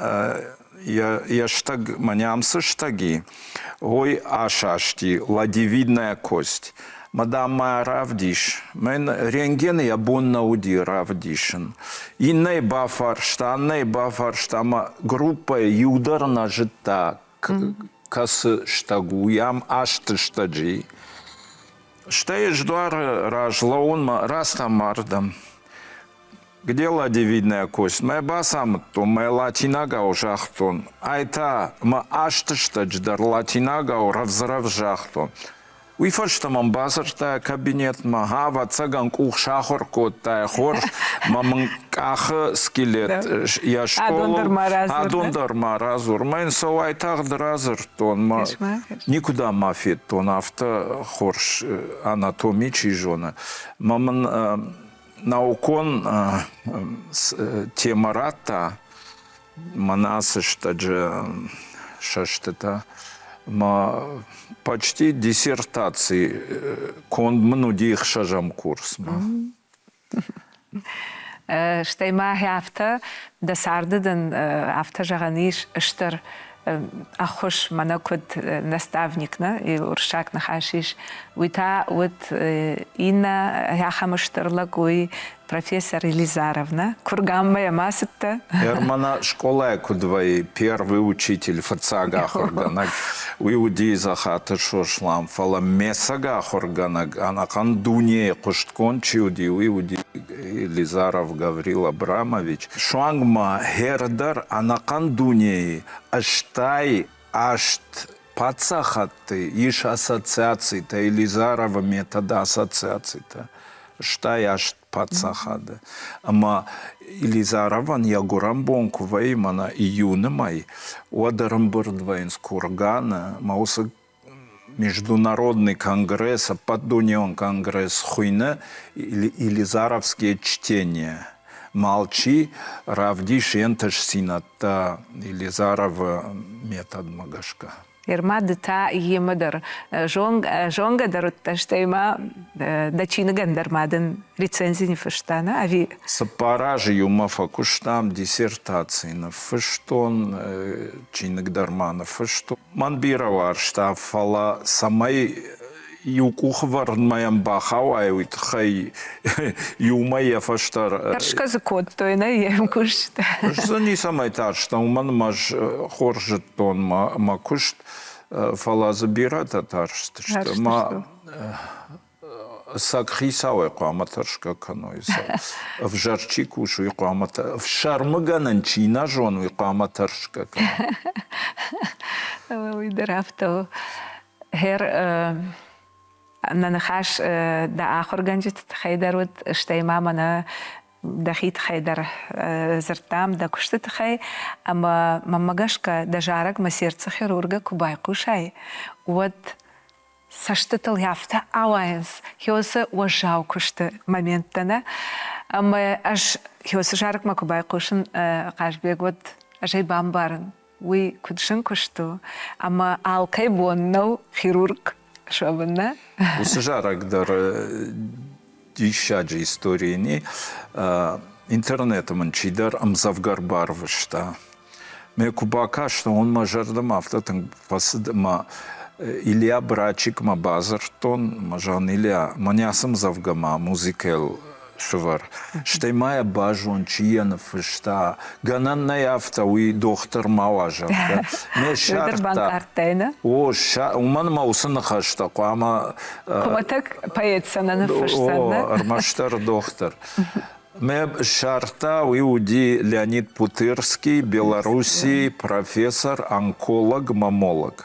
йӕ стӕг, мӕнӕ ам цы стӕг и, уый асасти, ладевидная кость. Мадам мӕ равдис. Мӕн рентген йӕ бон нӕ уыди равдисын. Иннӕйы бафарста, аннӕйы бафарста, ӕмӕ группӕйы иу дӕр нӕ зыдта, кӕцы стӕг у, ам асты стӕджы и. Стӕй ӕз дуары раз лӕууынмӕ рацыдтӕн ардӕм. Где ладевидная кость? Мӕ бацамыдтон, мӕ латинагау загътон. Ай та мӕ асты стӕджы дӕр латинагау рӕвдз-рӕвдз загътон. Уый фӕстӕ мӕм бадзырдта кабинетмӕ, ӕвӕццӕгӕн, къух сахуыр кодта, хорз, мӕ мын къахы скелет йӕ стъолыл адон дӕр ма радзур. Мӕ йын сӕ уайтагъд радзырдтон, мӕ никуыдӕм ма федтон, афтӕ хорз анатоми чи зоны. Мӕ мын наукон темӕ радта, мӕнӕ ацы стӕджы сӕстытӕ мӕ почти диссертаци конд мын уыди ӕхсӕзӕм курсмӕ. Стӕй ма афтӕ дӕ царды дын афтӕ зӕгъӕн ис стыр ӕххуыс мӕнӕ куыд наставник нӕ уырыссаг ныхас ис, уый та уыд иннӕ ахӕм стыр лӕг, уый профессор Елизаровна. Курганмӕ йӕм ацыдтӕ? Германа скъолайы куыд вӕййы, первый учитель, фыццаг ахуыргӕнӕг, уый уыди Дзӕхаты Сослан, фӕлӕ ме цӕг ахуыргӕнӕг, ӕнӕхъӕн дунейы хъуыстгонд чи уыди, уый уыди Елизаров Гаврил Абрамович. Суанг ма хӕр дӕр ӕнӕхъӕн дунейы 88 паддзахадты ис ассоциацитӕ, Елизаровы методы ассоциацитӕ. 88 паддзахады. Ӕмӕ Елизаровӕн йӕ гуырӕн бон куы вӕййы, мӕнӕ июны мӕй, уӕд ӕрӕмбырд вӕййынц Курганы, ӕмӕ уыцы Международный конгресс, ӕппӕтдунеон конгресс хуыйны Елизаровские чтения. Малчи равдисы йе нтыстдзинӕдтӕ Елизаровы методмӕ гӕсгӕ. Ерма ды та йемӕ дӕр зонгӕ дӕр уыдтӕ, стӕй ма дӕ чиныгӕн дӕр ма дын рецензи ныффыста, нӕ ӕви? Цыппар азы иумӕ фӕкуыстам, диссертаци ныффыстон, чиныг дӕр ма ныффыстон. Мӕн бирӕ уарзта, фӕлӕ цӕмӕй иу къухвӕрдмӕ йӕм бахауай, уый тыххӕй иумӕ йӕ фӕстӕ... Тӕрсгӕ дзы кодтой, нӕ йе мкуыстытӕ? Ӕз дзы ницӕмӕй тарстӕн, уымӕн ӕмӕ ӕз хорз зыдтон мӕ куыст, фӕлӕ дзы бирӕтӕ тарстысты. Мӕ ӕцӕг хицауӕй хъуамӕ тӕрсгӕ кӕной. Ӕвзӕр чи кусы, уый хъуамӕ ӕфсӕрмыгӕнӕн чи нӕ зоны, уый хъуамӕ тӕрсгӕ кӕна. Уый дӕр афтӕ у. Хер нӕ ныхас дӕ ахуыргӕнджыты тыххӕй дӕр уыд, стӕй ма мӕнӕ дӕхи тыххӕй дӕр дзырдтам, дӕ куысты тыххӕй. Ӕмӕ мӕнмӕ гӕсгӕ, дӕ зарӕгмӕ сердце хирурга куы байхъусай, уӕд. цӕстытыл афтӕ ауайынц хиосы уӕззау куысты моменттӕ нӕ. Ӕмӕ ӕз хиосы зарӕгмӕ куы байхъусын Хъазбег, уӕд ӕз ӕй бамбарын, уый куыд зын куыст у, ӕмӕ алкӕй бон нӕу хирург суӕвын, нӕ? Уыцы зарӕг дӕр диссаджы историйы не интернеты мын чидӕр ӕмдзӕвгӕ ӕрбарвыста. Мӕ куы бакастӕн, уын мӕ зӕрдӕмӕ афтӕ тынг фӕцыд ӕмӕ Илья Брачикмӕ бадзырдтон, мӕ зӕгъын, Илья, мӕнӕ ацы ӕмдзӕвгӕмӕ музыкӕйыл сывӕр. Стӕй ма йӕ базон, чи йӕ ныффыста. Гӕнӕн нӕй афтӕ, уый дохтыр ма уа, зӕгъгӕ. Ме ссардта. О, уымӕн ӕмӕ уыцы ныхӕстӕ хъуамӕ Хуымӕтӕг поэт сӕ нӕ ныффысдзӕн, нӕ? О, ӕрмӕстдӕр дохтыр. Мӕ ссардта, уый уыди Леонид Путырский, Белоруссийы профессор, онколог, маммолог.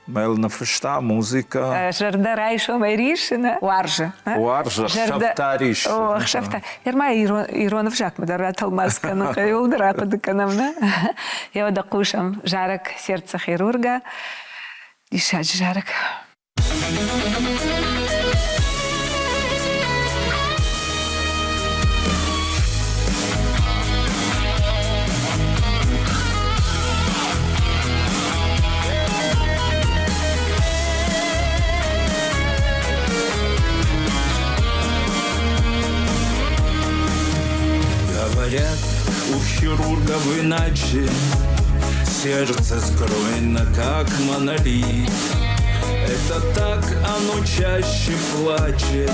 Мӕ ныффыста музыкӕ. Зӕрдӕ райсомӕй рисы, нӕ? Уарзы. Уарзы, ӕхсӕвтӕ рисы. О, ӕхсӕвтӕ. Ныр ма ирон ӕвзагмӕ дӕр ратӕлмац кӕнын хъӕуы, дӕр ахъуыды кӕнӕм, нӕ? Еуӕдӕ хъусӕм зарӕг «Сердце хирурга». Диссаджы зарӕг. Говорят, у хирургов иначе Сердце скроено, как монолит. Это так оно чаще плачет,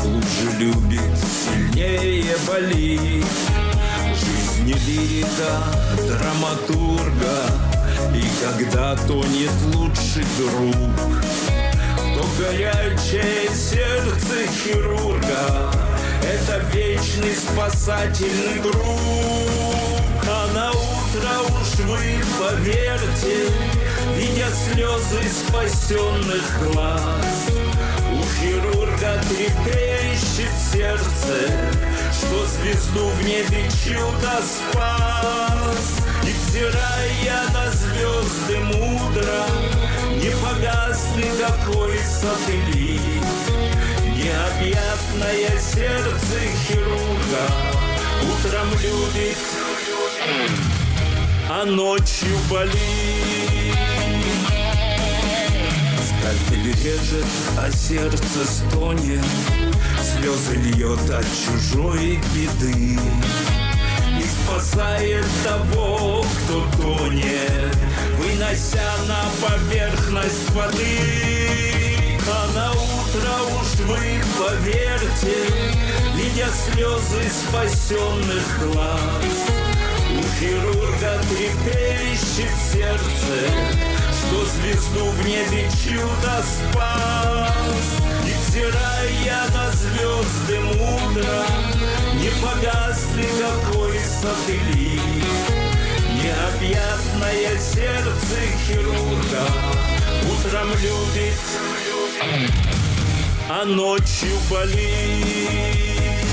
Глубже любит, сильнее болит. Жизнь не лирика, драматурга, И когда тонет лучший друг, То горячее сердце хирурга — Это вечный спасательный друг. А на утро уж вы поверьте, Видя слезы спасенных глаз, У хирурга трепещет сердце, Что звезду в небе чью-то спас. И взирая на звезды мудро, Не погас никакой сателлит. Необъятное сердце хирурга Утром любит, а ночью болит. Скальпель режет, а сердце стонет, Слезы льет от чужой беды И спасает того, кто тонет, Вынося на поверхность воды. А на утро уж вы поверьте, Видя слезы спасенных глаз, У хирурга трепещет сердце, Что звезду в небе чью-то спас. И взирая на звезды мудро, Не погас никакой сателлит. Необъятное сердце хирурга Утром любит, а ночью болит.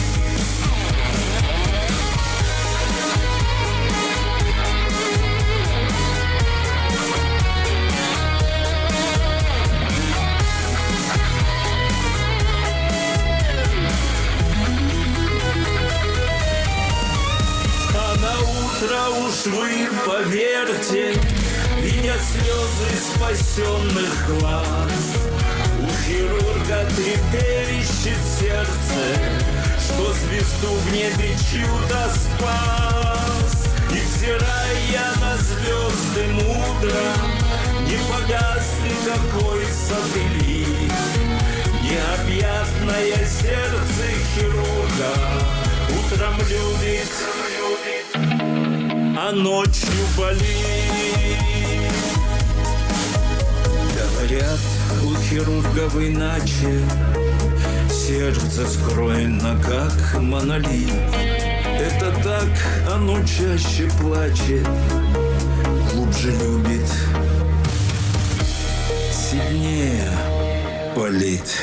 А на утро уж вы поверьте, Видя слезы спасенных глаз, У хирурга трепещет сердце, Что звезду в небе чью-то спас. И взирая на звезды мудро, Не погас никакой сателлит. Необъятное сердце хирурга Утром любит, а ночью болит. Говорят, у хирургов иначе Сердце скроено, как монолит. Это так оно чаще плачет, Глубже любит, сильнее болит.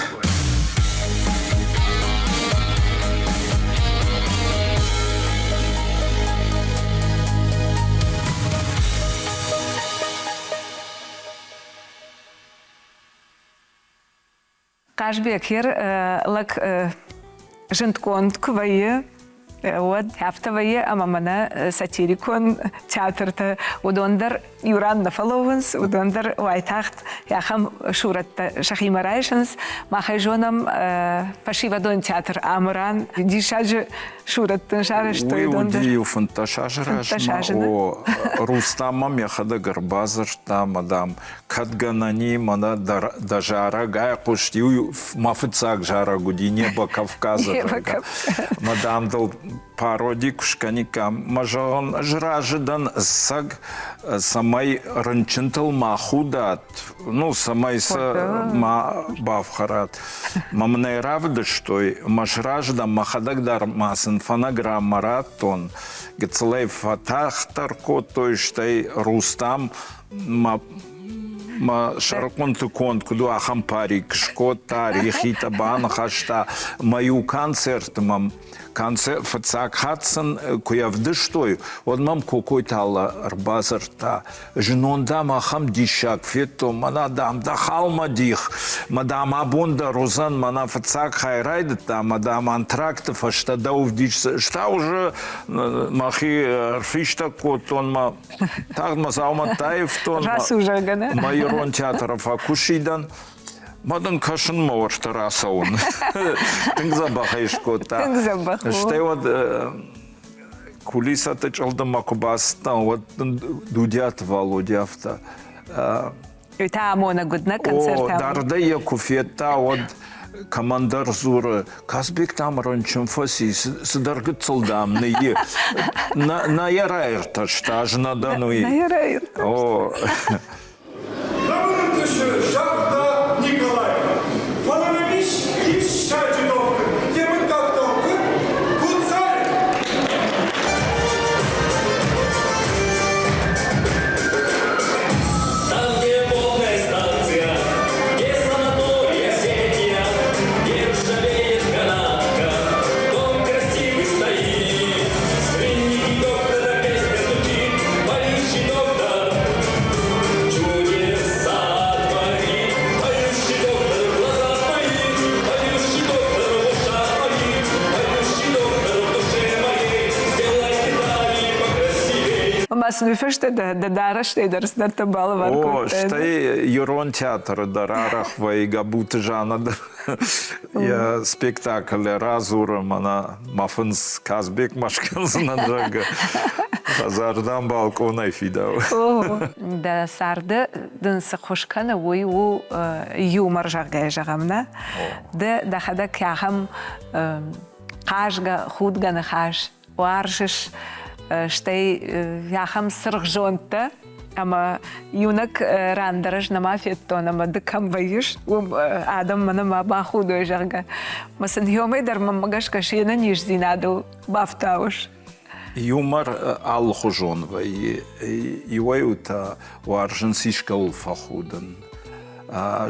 Хъазбег, ер лӕг зындгонд куы вӕййы, уӕд афтӕ вӕййы, ӕмӕ мӕнӕ сатирикон театртӕ, уыдон дӕр иу ран нӕ фӕлӕууынц, уыдон дӕр уайтагъд ахӕм сурӕттӕ сӕхимӕ райсынц. Мах ӕй зонӕм, фӕсивӕдон театр Амыран диссаджы сурӕттӕ сарӕзтой. Уый уыди иу 15 азы размӕ. О, Рустам мӕм йӕхӕдӕг ӕрбадзырдта, мадам, кӕд гӕнӕн и, мӕнӕ дӕ зарӕг айхъуыст, иу мӕ фыццаг зарӕг уыди Небо Кавказа, зӕгъгӕ. Мадам дыл пароди куы скӕниккам, мӕ зӕгъын, ӕз разы дӕн ӕцӕг, цӕмӕй рынчынтыл ма худат, ну, цӕмӕй сӕ ма бафхӕрат. Мӕ мын ӕй равдыстой, мӕ сразы дӕн, мӕхӕдӕг дӕр ма сын фонограммӕ радтон, гыццылӕй фӕтагъддӕр кодтой, стӕй Рустам мӕ мӕ сӕрыхъуынты конд куыд у, ахӕм парик скодта, рихитӕ баныхӕста. Мӕ иу концерты мӕм концерт фыццаг хатт сын куы ӕвдыстой, уӕд мӕм Кокойты Алла ӕрбадзырдта. Знон, дам, ахӕм диссаг федтон, мӕнӕ, дам, дӕ халмӕ дих, мӕ, дам, абон дӕр уыдзӕн, мӕнӕ фыццаг хай райдыдта, мӕ, дам, антракты фӕстӕ дӕу вдисдзӕн. Стӕй уже мӕхи ӕрфистӕг кодтон, мӕ Тагъд мӕ дзаумӕттӕ аивтон. Мӕ ирон театры фӕкуысидӕн. Мӕ дын кӕсынмӕ уӕртӕ рацӕуын. Тынг дзӕбӕх ӕй скодта. Тынг дзӕбӕх. Стӕй уӕд кулисӕты чъылдыммӕ куы бацыдтӕн, уӕд дын Дудиаты Валодя афтӕ. Уый та амонӕг уыд нӕ концерт. О, дардӕй йӕ куы федта, уӕд кӕмӕндӕр дзуры, Казбек там рынчын фӕци, цыдӕр гыццыл дам ныййы. Нӕ йӕ раиртӕста, ӕз нӕ дӕн уый. Нӕ йӕ раиртӕста. О. Кӕмӕн ӕнтысы, загъта Николай. Фӕлӕ нӕм ис диссаджы дохтыр, йӕ мыггаг дохтыр Гудзаев. Там, где полная станция, где санаторий Осетия, где ржавеет канатка, дом красивый стоит. С клиники доктора песня звучит, поющий доктор чудеса творит. Поющий доктор в глазах моих, поющий доктор в ушах моих, поющий доктор в душе моей, сделай детали покрасивей. Ма сын уый фӕстӕ дӕ дарӕстӕй дӕр цыдӕртӕ балӕвар О, кодтай. стӕй ирон театры дӕр арӕх вӕййы Габуты Жанна дӕр йӕ спектаклы радзуры, мӕнӕ мӕ фындз Казбек ма скӕндзынӕн, зӕгъгӕ. Хӕдзардӕм балкъонӕй фидауы. Дӕ царды дын цы ххуыс кӕны, уый у юмор, зӕгъгӕ, зӕгъӕм, нӕ? Ды дӕхӕдӕг ахӕм хъазгӕ, худгӕ ныхас уарзыс, стӕй ахӕм цыргъзондтӕ, ӕмӕ иунӕг ран дӕр ӕз нӕма федтон, ӕмӕ ды кӕм вӕййыс, уым адӕм мӕнӕ ма бахудой, зӕгъгӕ. Мӕ сын иомӕй дӕр мӕнмӕ гӕсгӕ се нӕниздзинадыл бафтауыс. Юмор алыхуызон вӕййы. Иуӕй-иутӕ уарзынц искӕуыл фӕхудын.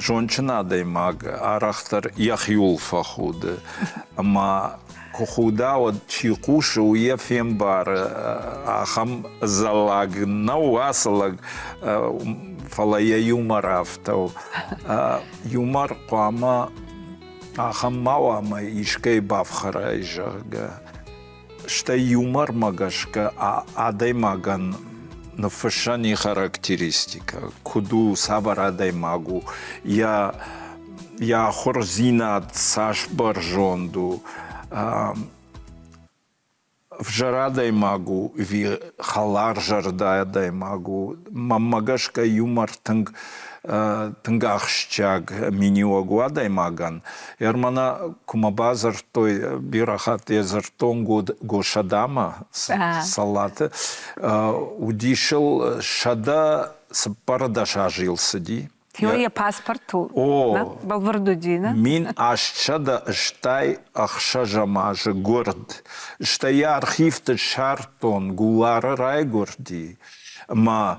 Зондджын адӕймаг арӕхдӕр йӕхиуыл фӕхуды. Ӕмӕ куы худа, уӕд чи хъусы, уый йӕ фембары, ахӕм зӕллаг нӕу ацы лӕг, фӕлӕ йӕ юмор афтӕ у. Юмор хъуамӕ ахӕм ма уа, ӕмӕ искӕй бафхӕрай, зӕгъгӕ. Стӕй юмормӕ гӕсгӕ адӕймагӕн ныффыссӕн и характеристикӕ, куыд у, цавӕр адӕймаг у, йӕ йӕ ахуырдзинад цас бӕрзонд у, ӕвзӕр адӕймаг у ӕви хӕларзӕрдӕ адӕймаг у. Мӕнмӕ гӕсгӕ юмор тынг тынг ахсджиаг миниуӕг у адӕймагӕн. Ермана куы мӕ бадзырдтой, бирӕ хатт йӕ дзырдтон Госӕдамӕ Саллаты, уыдис ыл 114 азы йыл цыди. Йо йӕ паспорт у. О, бӕлвырд уыди, нӕ? 1886 азы гуырд. Стӕй йӕ архивты ссардтон, Гулары райгуырди. Ӕмӕ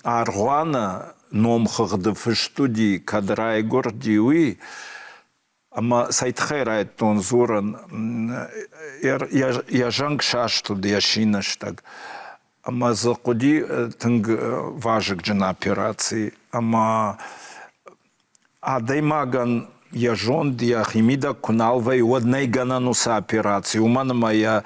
аргъуаны номхыгъды фыст уыди, кӕд райгуырди, уый. Ӕмӕ цӕй тыххӕй райдыдтон дзурын, йӕ зӕнг саст уыд, йӕ синӕстӕг. Ӕмӕ дзы хъуыди тынг вазыгджын операци. Ӕмӕ адӕймагӕн йӕ зонд йӕхимидӕг куы нал вӕййы, уӕд нӕй гӕнӕн уыцы операци, уымӕн ӕмӕ йӕ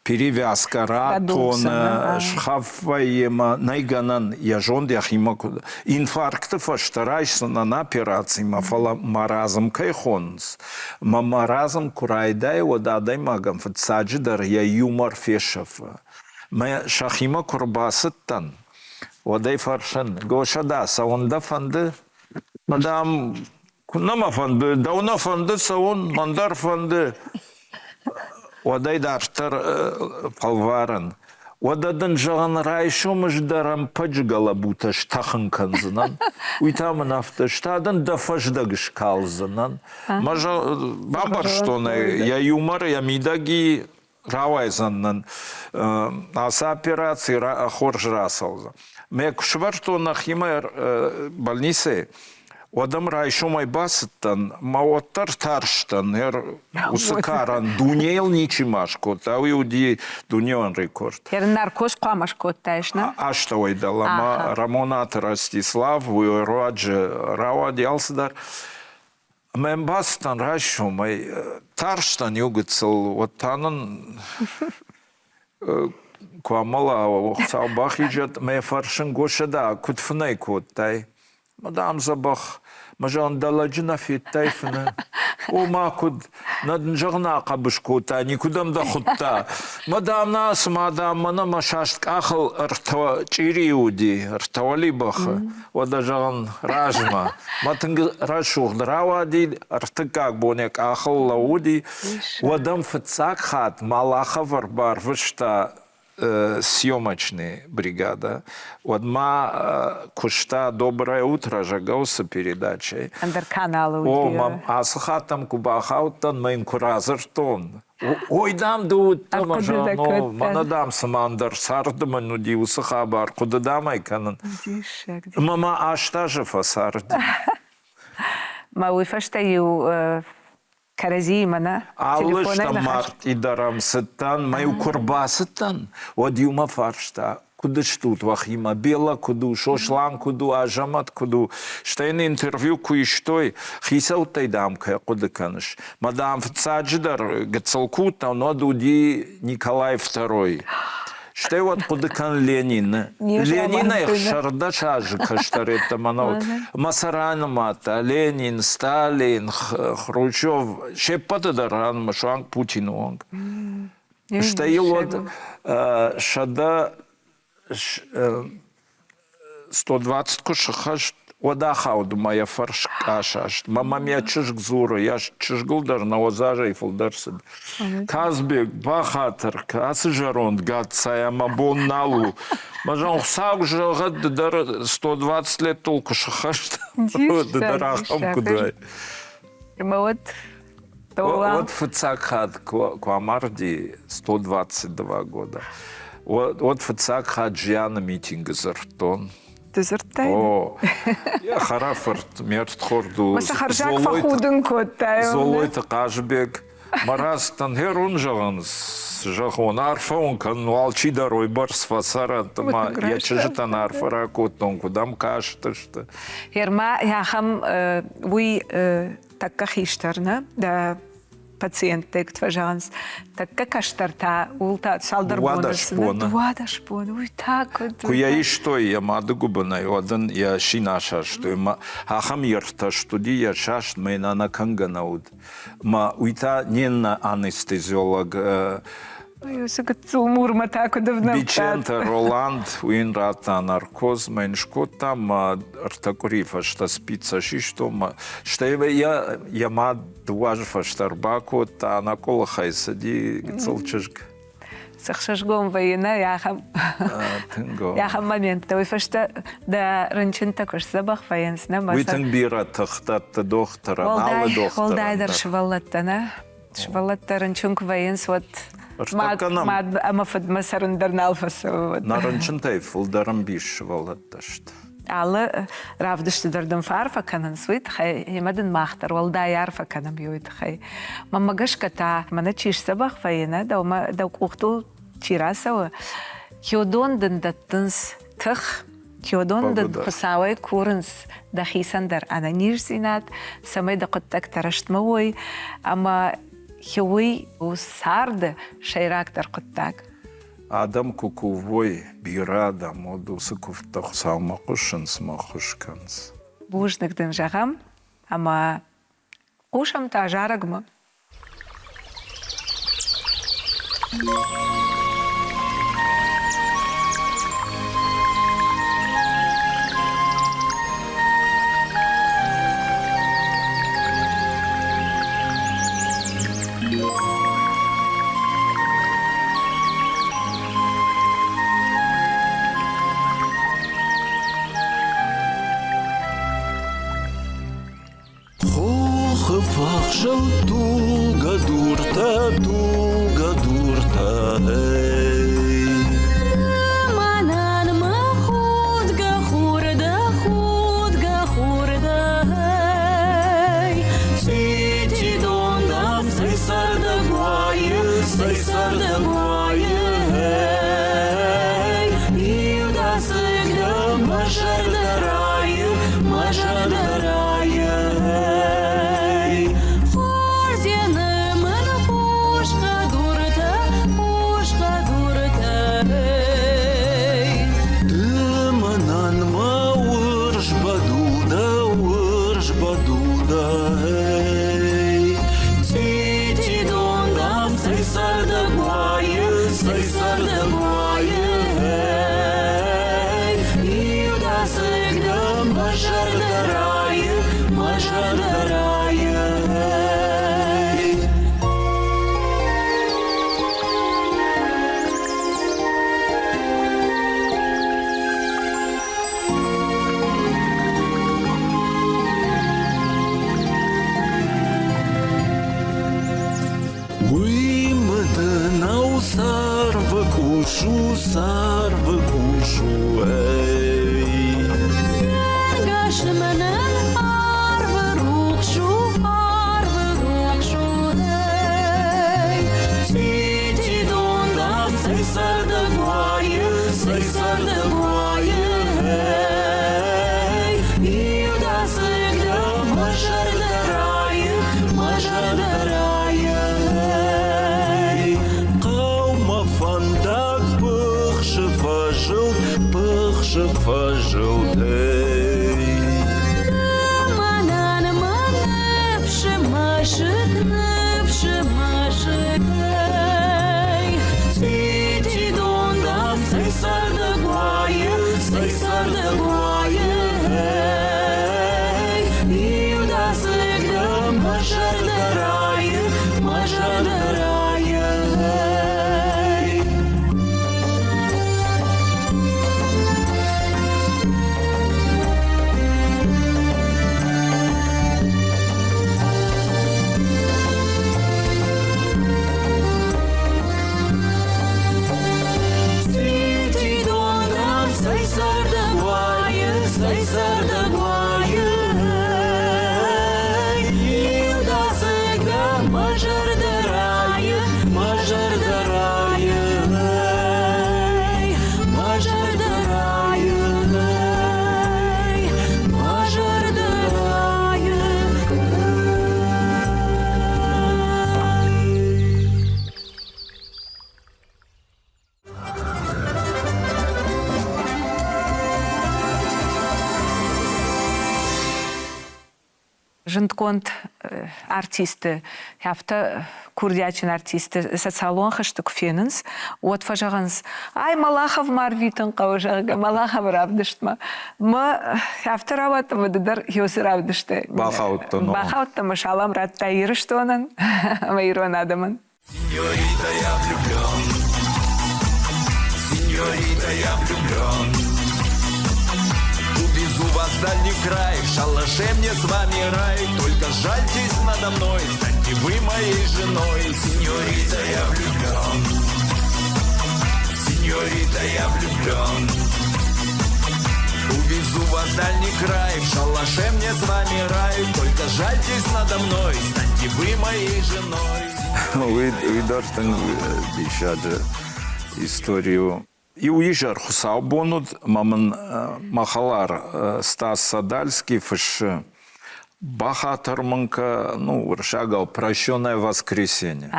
перевязкӕ ратоны, схӕф вӕййы ӕмӕ нӕй гӕнӕн йӕ зонд йӕхимӕ куы инфаркты фӕстӕ райсдзынӕн операцимӕ, фӕлӕ маразм кӕй хонынц, мӕ маразм куы райдайы, уӕд адӕймагӕн фыццаджыдӕр йӕ юмор фесӕфы. Мӕ сӕхимӕ куы рбацыдтӕн, уӕд ӕй фӕрсын, Госӕда, цӕуын дӕ фӕнды? Мадам, куы нӕ мӕ фӕнды, дӕу нӕ фӕнды цӕуын, мӕн дӕр фӕнды. Уӕдӕй дарддӕр фӕлварӕн. Уӕдӕ дын зӕгъын, райсом ӕз дӕр ӕмпӕджы гӕлӕбутӕ стӕхын кӕндзынӕн. Уый та мын афтӕ, ста дын дӕ фӕздӕг скалдзынӕн. Мӕ бамбӕрстон ӕй, йӕ юмор йӕ мидӕги рауайдзӕн нын ацы операци хорз рацӕудзӕн. Мӕ куы сывӕрдтон нӕхимӕ больницӕйы, уӕд ӕм райсомӕй бацыдтӕн, мӕ уӕддӕр тарстӕн, уыцы карӕн дунейыл ничи ма скодта, уый уыди дунеон рекорд. Наркоз хъуамӕ скодтаис, нӕ? Астӕуӕй дӕлӕмӕ Рамонаты Ростислав, уый руаджы рауади алцыдӕр. Ӕмӕ йӕм бацыдтӕн райсомӕй, тарстӕн иу гыццыл, уӕд та нын куы амӕла, Хуыцау бахизӕд, мӕ фӕрсын Госӕда, куыд фынӕй кодтай? Мӕ дам дзӕбӕх. Мӕ зӕгъын, дӕ лӕджы нӕ федтай фыны? О, ма куыд? Нӕ дын зӕгъын ахъӕбыс кодта, никуыдӕм дӕ хуыдта. Мӕ дам, нӕ, цыма дам, мӕнӕ мӕ саст къахыл ӕртӕ чъирийы уыди, ӕртӕ уӕлибӕхы. Уӕдӕ зӕгъын, размӕ. Мӕ тынг рӕсугъд рауади, ӕртыккаг бон йӕ къахыл лӕууыди. Уӕд ӕм фыццаг хатт Малахов ӕрбарвыста съемочный бригада. Уӕд ма куыста «Доброе утро» зӕгъгӕ передачӕй. Ӕндӕр каналы уыди. О, мӕм ацы хатт ӕм куы бахаудтӕн, мӕ йын куы радзырдтон, Ой, дам, ды уыдтӕ мӕ зӕгъын, мӕнӕ, дам, цыма ӕндӕр царды мын уыди уыцы хабар, хъуыды дам ӕй кӕнын. Диссаг. Ӕмӕ ма 8 азы фӕцарди. Мӕ уый фӕстӕ иу кӕрӕдзиимӕ нӕ Алы стӕм мартъи дӕр ӕм цыдтӕн, мӕ-иу куы рбацыдтӕн, уӕд-иу мӕ фарста, куыд стут уӕхимӕ, Бела куыд у, Сослан куыд у, Азӕмӕт куыд у. Стӕй йын интервью куы истой, хицӕуттӕй, дам, кӕй хъуыды кӕныс. Мӕ, дам, фыццаджыдӕр гыццыл куы уыдтӕн, уӕд уыди Николай II. Стӕй уӕд хъуыды кӕн Ленины. Ленинӕй 16 азы кӕстӕр йеддӕмӕ нӕ уыд. Мӕ сӕ ранымадта Ленин, Сталин, Хрущев, се ппӕты дӕр ранымад, суанг Путины онг. Стӕй йыл уӕд 120 куы сыххӕст, уӕд ахауд ӕмӕ йӕ фӕрск асаст. Мӕ мӕм йӕ чызг дзуры, йӕ чызгыл дӕр 90 азӕй фылдӕр цыд. Казбек, бахатыр, ацы зӕронд гаццайӕ мӕ бон нал у. Мӕ зӕгъын, Хуыцау зӕгъӕд, ды дӕр 120 леттыл куы сыххӕст, ды дӕр ахӕм куыд уай. Ӕмӕ уӕд Уӕд фыццаг хатт куы амарди 122 года, уӕд фыццаг хатт зианы митингы дзырдтон. Ты дзырдтай? О, йӕ хӕрӕфырт, ме рдхорд у. Мӕ сӕ хӕрзаг фӕхудын кодтай. Золойты Хъазыбег. Мӕ рӕзтӕн хӕрун зӕгъын, зӕгъон, арфӕ уын кӕнын, алчидӕр уыйбӕрц фӕцӕрӕд ӕмӕ йӕ чызджытӕн арфӕ ракодтон, куыд ӕм кастысты. Герма, ахӕм уый тӕккӕ хистӕр нӕ дӕ пациенттӕ куыд фӕзӕгъынц, тӕккӕ кӕстӕр та ууыл та цалдӕр боны 12 боны, уый та куыд Куы йӕ истой йӕ мады гуыбынӕй, уӕд ын йӕ син асастой. Ахӕм ӕртӕст уыди йӕ саст, мӕ йын ӕнӕкӕнгӕ нӕ уыд. Мӕ уый та не ннӕ анестезиолог Уыцы гыццыл мурмӕ та куыд ӕвнӕлдта. Биченты Роланд, уый йын радта наркоз, мӕ йын скодта, мӕ ӕртӕ къуырийы фӕстӕ спица систон, мӕ стӕй йӕ йӕ мад дыууӕ азы фӕстӕ ӕрбакодта, ӕнӕкъуылыхӕй цыди гыццыл чызг. Цы хсызгон вӕййы, нӕ, ахӕм ахӕм моменттӕ. Уый фӕстӕ дӕ рынчынтӕ куы сдзӕбӕх вӕййынц, нӕ? Уый тынг бирӕ тых дӕтты дохтырӕн, алы дохтырӕн. Уӕлдайдӕр сывӕллӕттӕ, нӕ? Сывӕллӕттӕ рынчын куы вӕййынц, уӕд мад ӕмӕ фыдмӕ цӕрын дӕр нал фӕцӕуы. Нӕ рынчынтӕй фылдӕр ӕмбис сывӕллӕттӕ сты. Алы равдысты дӕр дын фӕарфӕ кӕнынц, уый тыххӕй, ӕмӕ дын мах дӕр уӕлдай арфӕ кӕнӕм уый тыххӕй. Мӕнмӕ гӕсгӕ та, мӕнӕ чи сдзӕбӕх вӕййы, нӕ, дӕумӕ дӕ къухтыл чи рацӕуы, уыдон дын дӕттынц тых. Кӕдон дын Хуыцауӕй курынц дӕхицӕн дӕр ӕнӕниздзинад, цӕмӕй дӕ хъуыддӕгтӕ рӕстмӕ уой ӕмӕ уый у царды сӕйрагдӕр хъуыддаг. Адӕм куы кувой, бирӕ адӕм, уӕд уыцы куывдтӕ Хуыцаумӕ хъуысынц мӕ ӕххуыс кӕнынц. Бузныг дын зӕгъӕм ӕмӕ хъусӕм та зарӕгмӕ. Хохы фахсыл тулгӕ дуртӕ, тулгӕ дуртӕ, эй. Мӕнӕн мӕ худгӕ хур дӕ, худгӕ хур дӕ, эй. Цъити дон дам цӕй цӕрдӕг уайы, цӕй цӕрдӕг уайы, эй. Иудадзыг дӕ мӕ зӕрдӕ райы, мӕ зӕрдӕ райы, эй. Хордзены мын хъусгӕ дуртӕ, хъусгӕ дуртӕ, эй. Ды мӕнӕн мӕ урс бӕдул дӕ, урс бӕдул дӕ, эй. Цъити дон дам цӕй цӕрдӕг уайы, цӕй цӕрдӕг уайы, эй. Иудадзыг дӕ мӕ зӕрдӕ райы, мӕ зӕрдӕ райы, эй. Уый мыдынау царвы къус у, царвы къус у, эй. Ӕгас мӕнӕн арвы рухс у, арвы рухс у, эй. Цъити дон дам цӕй цӕрдӕг уайы, цӕй цӕрдӕг уайы, эй. Иудадзыг дӕ мӕ зӕрдӕ райы, мӕ зӕрдӕ райы, эй. Хъӕумӕ фӕндаг пыхсы фӕзылд, пыхсы фӕзылд, эй. Мӕнӕн мӕ ныфсы мӕсыг, ныфсы мӕсыг, эй. Цъити дон дам цӕй цӕрдӕг уайы, цӕй цӕрдӕг уайы, эй. Иудадзыг дӕ мӕ зӕрдӕ райы, мӕ зӕрдӕ райы, эй. Цъити дон дам цӕй цӕрдӕг уайы, цӕй цӕрдӕг уайы, эй. Иудадзыг дӕ мӕ зӕрдӕ райы, мӕ зӕрдӕ райы, эй. Мӕ зӕрдӕ райы, эй. Мӕ зӕрдӕ райы, эй. Зындгонд артисты, афтӕ курдиатджын артисты социалон хызты куы фенынц, уӕд фӕзӕгъынц, ай Малаховмӕ ӕрвитын хъӕуы, зӕгъгӕ, Малаховы равдыстмӕ. Мӕ афтӕ рауад ӕмӕ ды дӕр Хёсы равдысты бахаудтӕн. Бахаудтӕн ӕмӕ салам радта Ирыстонӕн ӕмӕ ирон адӕмӕн. Сеньорита, я влюблен. Сеньорита, я влюблен. Увезу вас в дальний край, в шалаше мне с вами рай. Только жальтесь надо мной, станьте вы моей женой. Сеньорита, я влюблен. Сеньорита, я влюблен. Увезу вас в дальний край, в шалаше мне с вами рай. Только жальтесь надо мной, станьте вы моей женой. Уый, уый дӕр тынг диссаджы истори у. Иу изӕр хуыцаубон уыд, ӕмӕ мын мӕ хӕлар Стас Садальский фыссы, бахатыр мын кӕ, ну, уырыссагау прощенное воскресенье.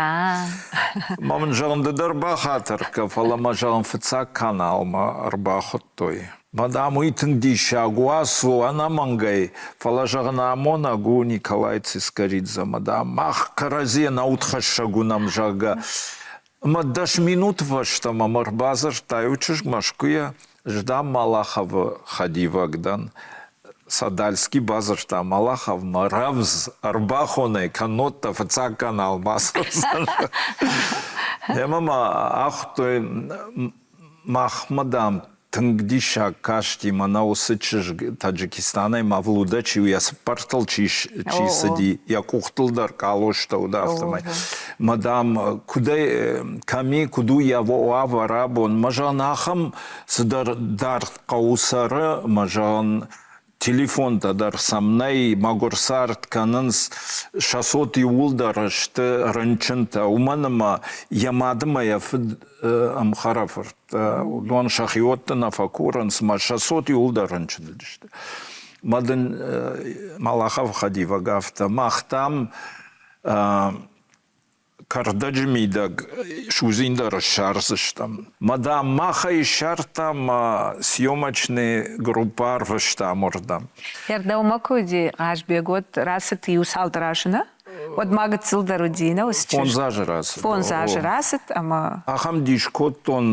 Мӕ мын зӕгъын, ды дӕр бахатыр кӕ, фӕлӕ мӕ зӕгъын фыццаг каналмӕ ӕрбахуыдтой. Мадам, уый тынг диссаг у, ацу ӕнӕмӕнгӕй, фӕлӕ зӕгъын амонӕг у Николай Цискоридзе, мадам, мах кӕрӕдзийӕн ӕудхӕссӕг уынӕм, зӕгъгӕ. Ӕмӕ 10 минуты фӕстӕ мӕм ӕрбадзырдта иу чызг Мӕскуыйӕ, ӕз, дам, Малаховы хӕдивӕг дӕн. Садальский бадзырдта Малаховмӕ, рӕвдз ӕрбахонай, кӕннод дӕ фыццаг каналмӕ ацӕудзӕн. Ӕмӕ мӕ ахуыдтой махмӕ, дам, тынг диссаг касти, мӕнӕ уыцы чызг Таджикистанӕй Мавлуда чи у, йӕ цыппӕртыл чи, чи цыди, йӕ къухтыл дӕр къалостӕ уыд, афтӕмӕй. Мадам, куыдӕй, кӕми, куыд у йӕ уавӕр абон? Мӕ зӕгъын, ахӕм цыдӕр дард хъӕуы цӕры, мӕ зӕгъын, телефонтӕ дӕр сӕм нӕй, мӕгуыр цард кӕнынц, сӕ цот иууылдӕр сты рынчынтӕ, уымӕн ӕмӕ йӕ мады мӕ йӕ фыд ӕмхӕрӕфырттӕ, уыдон сӕхиуӕтты нӕ фӕкурынц, мӕ сӕ цот иууылдӕр рынчын уыдысты. Мӕ дын Малахов хӕдивӕг афтӕ, мах, дам, кӕрдӕджы мидӕг судзин дӕр ссардзыстӕм. Мадам, мах ӕй ссардтам съемочный группа арвыстам уырдӕм. Ӕрдӕумӕ куы уыди Хъазбег, уӕд рацыд иу цалдӕр азы, нӕ? Уӕд ма гыццыл дӕр уыди, нӕ уыцы чызг? Фондз азы рацыд. Фондз азы рацыд ӕмӕ... Ахӕм дис кодтон,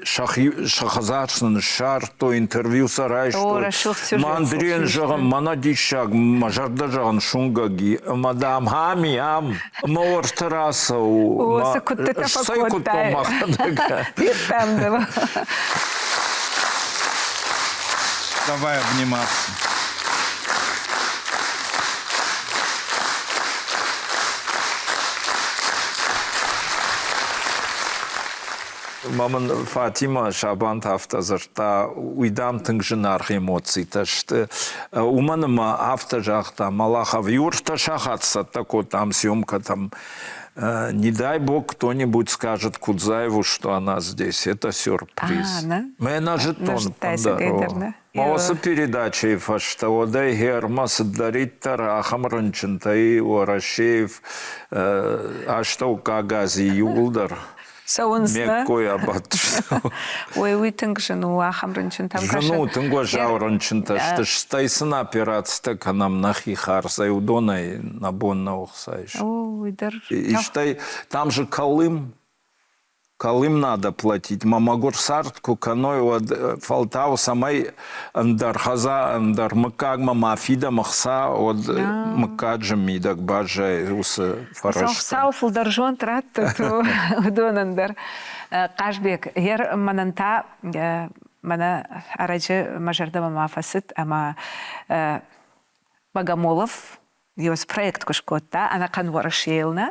сӕхи сӕ хӕдзар сын ссардтой, интервью сӕ райстой. О, рӕсугъд сюжет. Мӕ Андрейӕн зӕгъын, мӕнӕ диссаг, мӕ зӕрдӕ зӕгъын сунгӕг и, ӕмӕ дам, ам и, ам. Ӕмӕ уӕртӕ рацӕуы. О, цы куыдтытӕ фӕкодтай. мӕхӕдӕг. Федтам дӕ. Давай обниматься. Ма мын Фатима Сабанты афтӕ дзырдта, уый, дам, тынг зынаргъ эмоцитӕ сты. Уымӕн ӕмӕ афтӕ загъта Малахов, иу ӕртӕ сахат цӕттӕ кодтам съемкӕтӕм. Не дай бог кто-нибудь скажет Кудзаеву, что она здесь. Это сюрприз. Мӕ нӕ зыдтон ӕндӕр. Уыцы передачӕйы фӕстӕ уӕдӕй Гермӕ цыдӕриддӕр ахӕм рынчынтӕй Уӕрӕсейы астӕуккаг Азийы иууылдӕр Цӕуынц, ме ккой абадтысты. Ой, уый тынг зын у ахӕм рынчынтӕм Зын у, тынг уӕззау рынчынтӕ сты. Стӕй сын операцитӕ кӕнӕм нӕхи хардзӕй, уыдонӕй нӕ бон нӕу ӕхца ис. О, уый дӕр. Стӕй там же Колым Калым надо платить. Мӕ мӕгуыр цард куы кӕной, уӕд фӕлтау цӕмӕй ӕндӕр хӕдза, ӕндӕр мыггагмӕ ма фидӕм ӕхца, уӕд мыггаджы мидӕг баззайы уыцы фӕрӕзтӕ. Хуыцау фылдӕр зонд раттӕд уыдонӕн дӕр. Хъазбег, ер мӕнӕн та мӕнӕ ӕрӕджы мӕ зӕрдӕмӕ ма фӕцыд ӕмӕ Богомолов Ёз проект куы скодта ӕнӕхъӕн Уӕрӕсейыл нӕ,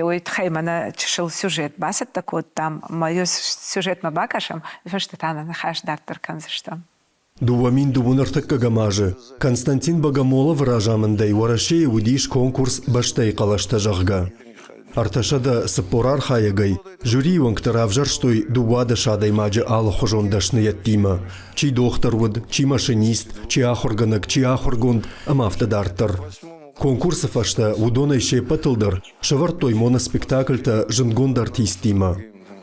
уый тыххӕй мӕнӕ чысыл сюжет бацӕттӕ кодтам, ӕмӕ ёз сюжетмӕ бакӕсӕм, фӕстӕ та нӕ ныхас дарддӕр кӕндзыстӕм. 2002 ӕртыккӕгӕм азы Константин Богомоловы разамындӕй Уӕрӕсейы уыдис конкурс «Бӕстӕйы хъӕлӕстӕ», зӕгъгӕ. 340 архайӕгӕй жюрийы уӕнгтӕ равзӕрстой 12 адӕймаджы алыхуызон дӕсныйӕдтимӕ. Чи дохтыр уыд, чи машинист, чи ахуыргӕнӕг, чи ахуыргонд ӕмӕ афтӕ дарддӕр. Конкурсы фӕстӕ уыдонӕй се ппӕтыл дӕр сӕвӕрдтой моноспектакльтӕ зындгонд артисттимӕ.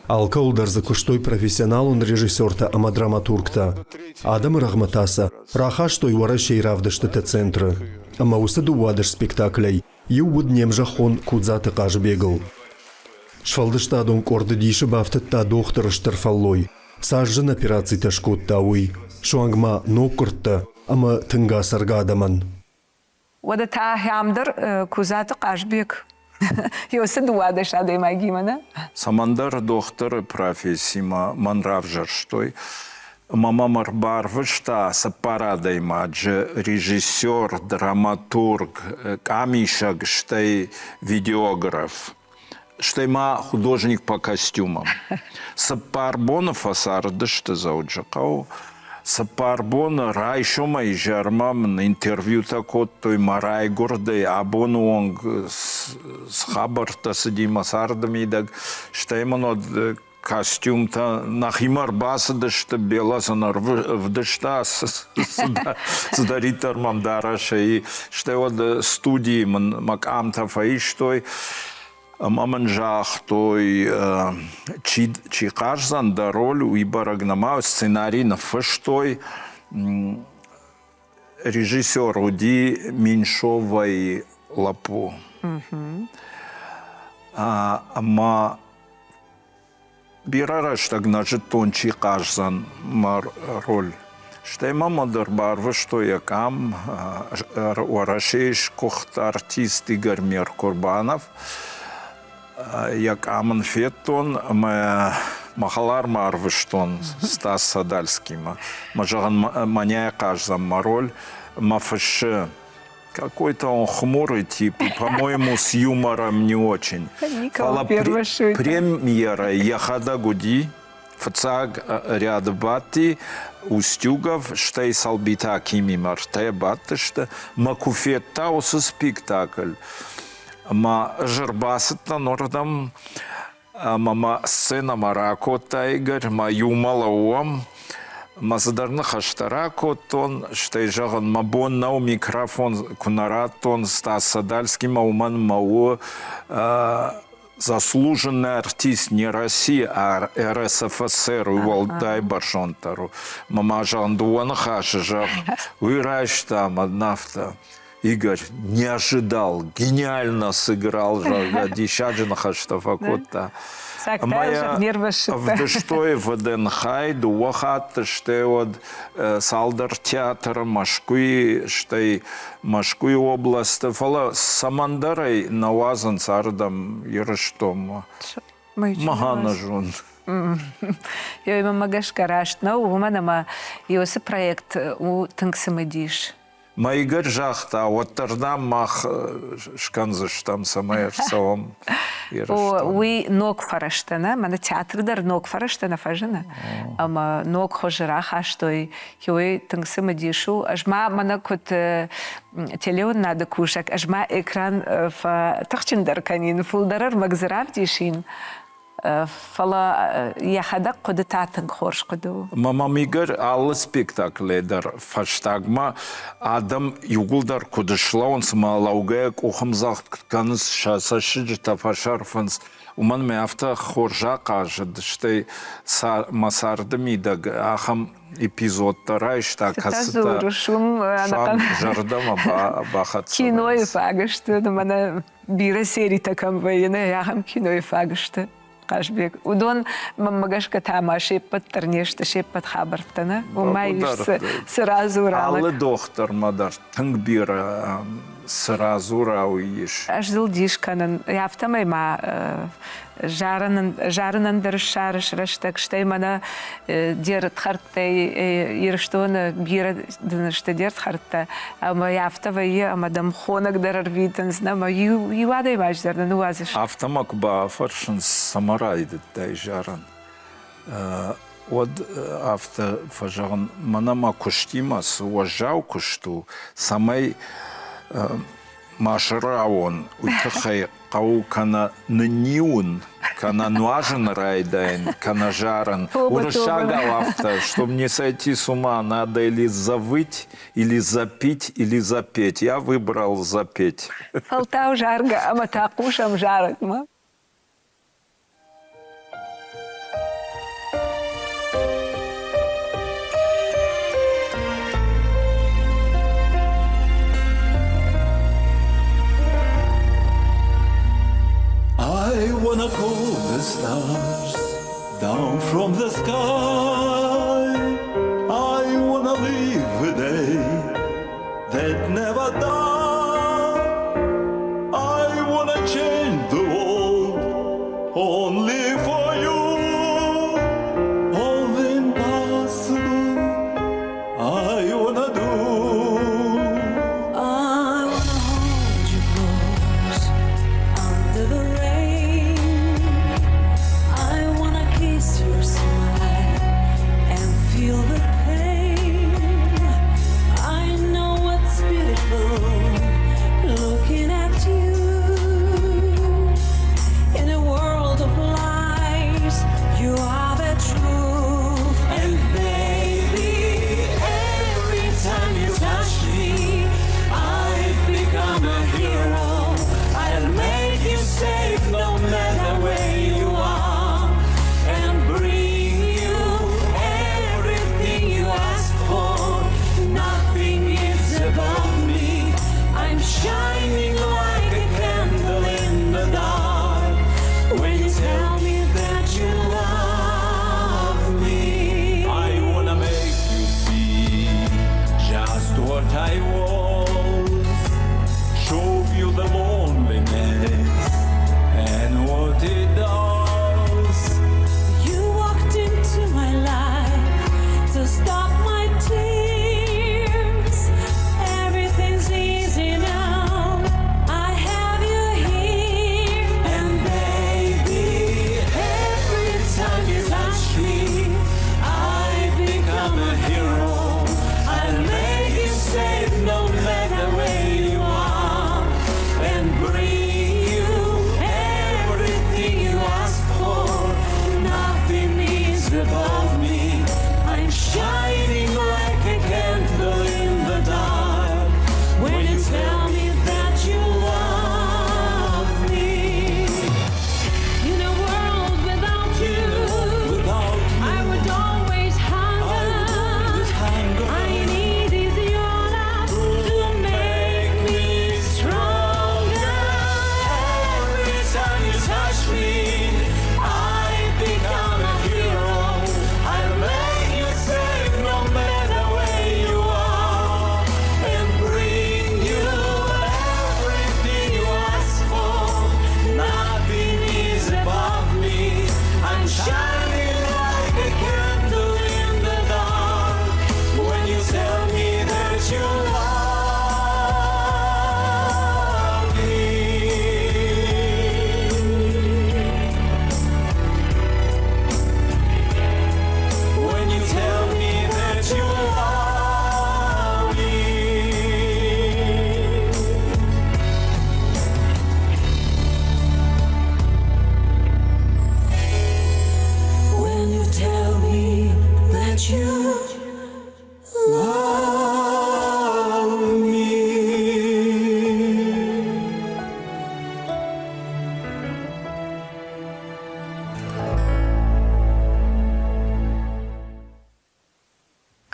Алкӕуыл дӕр дзы куыстой профессионалон режиссертӕ ӕмӕ драматургтӕ. Адӕмы рӕгъмӕ та сӕ рахастой Уӕрӕсейы равдыстыты центры. Ӕмӕ уыцы 12 спектаклӕй Иу уыд не мзӕххон Кудзаты Хъазыбегыл. Сфӕлдыстадон къорды дисы бафтыдта дохтыры стыр фӕллой, цас зын операцитӕ скодта, уый, суанг ма ноггуырдтӕ ӕмӕ тынг ацӕргӕ адӕмӕн. Уӕдӕ та ахӕм дӕр Кудзаты Хъазбег Ёсы 12 адӕймагимӕ, нӕ? Цӕмӕндӕр дохтыры профессимӕ мӕн равзӕрстой. Ӕмӕ мӕм ӕрбарвыста цыппар адӕймаджы режиссер, драматург, къамисӕг, стӕй видеограф, стӕй ма художник по костюмам. Цыппар боны фӕцардысты Дзӕуджыхъӕуы. Цыппар боны райсомӕй изӕрмӕ мын интервьютӕ кодтой мӕ райгуырдӕй абоны онг цы хабӕрттӕ цыди мӕ царды мидӕг, стӕй мын уӕд. Костюмтӕ нӕхимӕ ӕрбацыдысты, Бела сын ӕрвдыста, цыдӕриддӕр мӕм дарӕсӕй. Стӕй уӕд студийы мын мӕ къамтӕ фӕистой ӕмӕ мын загътой, чи, чи хъаздзӕн дӕ роль, уый бӕрӕг нӕма, сценарий ныффыстой. Режиссер уыди Меньшовайы лӕппу. Ӕмӕ Бирӕ рӕстӕг нӕ зыдтон, чи хъаздзӕн мӕ роль. Стӕй ма мӕ дӕр барвыстой йӕ къам Уӕрӕсейы сгуыхт артист Игорь Меркурбанов. Йӕ къам ын федтон ӕмӕ мӕ хӕлармӕ арвыстон Стас Садальскимӕ. Мӕ зӕгъын, мӕнӕ хъаздзӕн мӕ роль. Мӕ фыссы Какой-то он хмурый тип, и, по-моему, с юмором не очень. Фӕлӕ премьерӕ йӕхӕдӕг уыди, фыццаг ряды бадти Устюгов, стӕй Салбиты Акимимӕ ӕртӕ бадтысты. Мӕ куы федта уыцы спектакль, ӕмӕ ӕз ӕрбацыдтӕн уырдӕм, ӕмӕ мӕ сценӕмӕ ракодта Игорь, мӕ иумӕ лӕууӕм. Мӕ цыдӕр ныхӕстӕ ракодтон, стӕй зӕгъын, мӕ бон нӕу микрофон куы нӕ радтон Стас Садальскимӕ, уымӕн мӕ у заслуженный артист не России, а РСФСР, уый уӕлдай бӕрзонддӕр у. Мӕ ма зӕгъын, дыууӕ ныхасы зӕгъ, уый райста мӕ афтӕ. Игорь не ожидал, гениально сыграл, зӕгъгӕ, диссаджы ныхӕстӕ фӕкодта. Ӕмӕ ӕвдыстой ВДНХ-йы дыууӕ хатты, стӕй уӕд цалдӕр театры Мӕскуыйы, стӕй Мӕскуыйы областы, фӕлӕ цӕмӕндӕр ӕй нӕ уадзынц ардӕм Ирыстонмӕ. Мӕ нӕ зон. Мӕнмӕ гӕсгӕ раст нӕу, уымӕн ӕмӕ уыцы проект у тынг цымыдис. Мӕ Игорь загъта, уӕддӕр дам мах скӕндзыстӕм, цӕмӕй ӕрцӕуӕм Ирыстон. Уый ног фӕрӕзтӕ, нӕ? Мӕнӕ театры дӕр ног фӕрӕзтӕ нӕ фӕзыны. Ӕмӕ ног хуызы рахастой. Уый тынг цымыдис у. Ӕз ма мӕнӕ куыд телеуынынады кусӕг, ӕз ма экран фӕтыхджындӕр кӕнин, фылдӕр ӕрмӕг дзы равдисин. Фӕлӕ йӕхӕдӕг хъуыды та тынг хорз хъуыды у. Мӕ Игорь алы спектаклӕй дӕр фӕстагмӕ адӕм иууылдӕр куыд слӕууынц ӕмӕ лӕугӕйӕ къухӕмдзӕгъд куыд кӕнынц, сӕ цӕссыджытӕ фӕсӕрфынц, уымӕн мӕ афтӕ хорз ахъазыд, стӕй мӕ царды мидӕг ахӕм эпизодтӕ райста, кӕцытӕ зӕрдӕмӕ бахӕццӕ. Кинойы фаг сты, мӕнӕ бирӕ серитӕ кӕм вӕййы, нӕ ахӕм кинойы фаг сты. Хъазбег. Уыдон, мӕнмӕ гӕсгӕ та ма се ппӕт дӕр не сты, се ппӕт хабӕрттӕ, нӕ? Уымӕй ис цы радзура. Алы дохтырмӕ дӕр тынг бирӕ цы радзура, уый ис. Ӕз дыл дис кӕнын. Афтӕмӕй ма зарынӕн дӕр ссарыс рӕстӕг, стӕй мӕнӕ де рдхӕрдтӕй Ирыстоны бирӕ дын сты де рдхӕрдтӕ, ӕмӕ афтӕ вӕййы, ӕмӕ дӕм хонӕг дӕр ӕрвитынц, ӕмӕ иу адӕймаджы дӕр нӕ ныууадзыс. Афтӕ мӕ куы бафӕрсынц, цӕмӕ райдыдтай зарын, уӕд афтӕ фӕзӕгъын, мӕнӕ мӕ куыстимӕ цы уӕззау куыст у, цӕмӕй ма срауон, уый тыххӕй хъӕуы кӕнӕ нынниуын, кӕнӕ нуазын райдайын, кӕнӕ зарын. Уырыссагау афтӕ, чтобы не сойти с ума, надо или завыть, или запить, или запеть. Я выбрал запеть. Фӕлтау заргӕ ӕмӕ та хъусӕм зарӕгмӕ. I wanna call the stars down from the sky. I wanna live a day that never dies. I wanna change the world.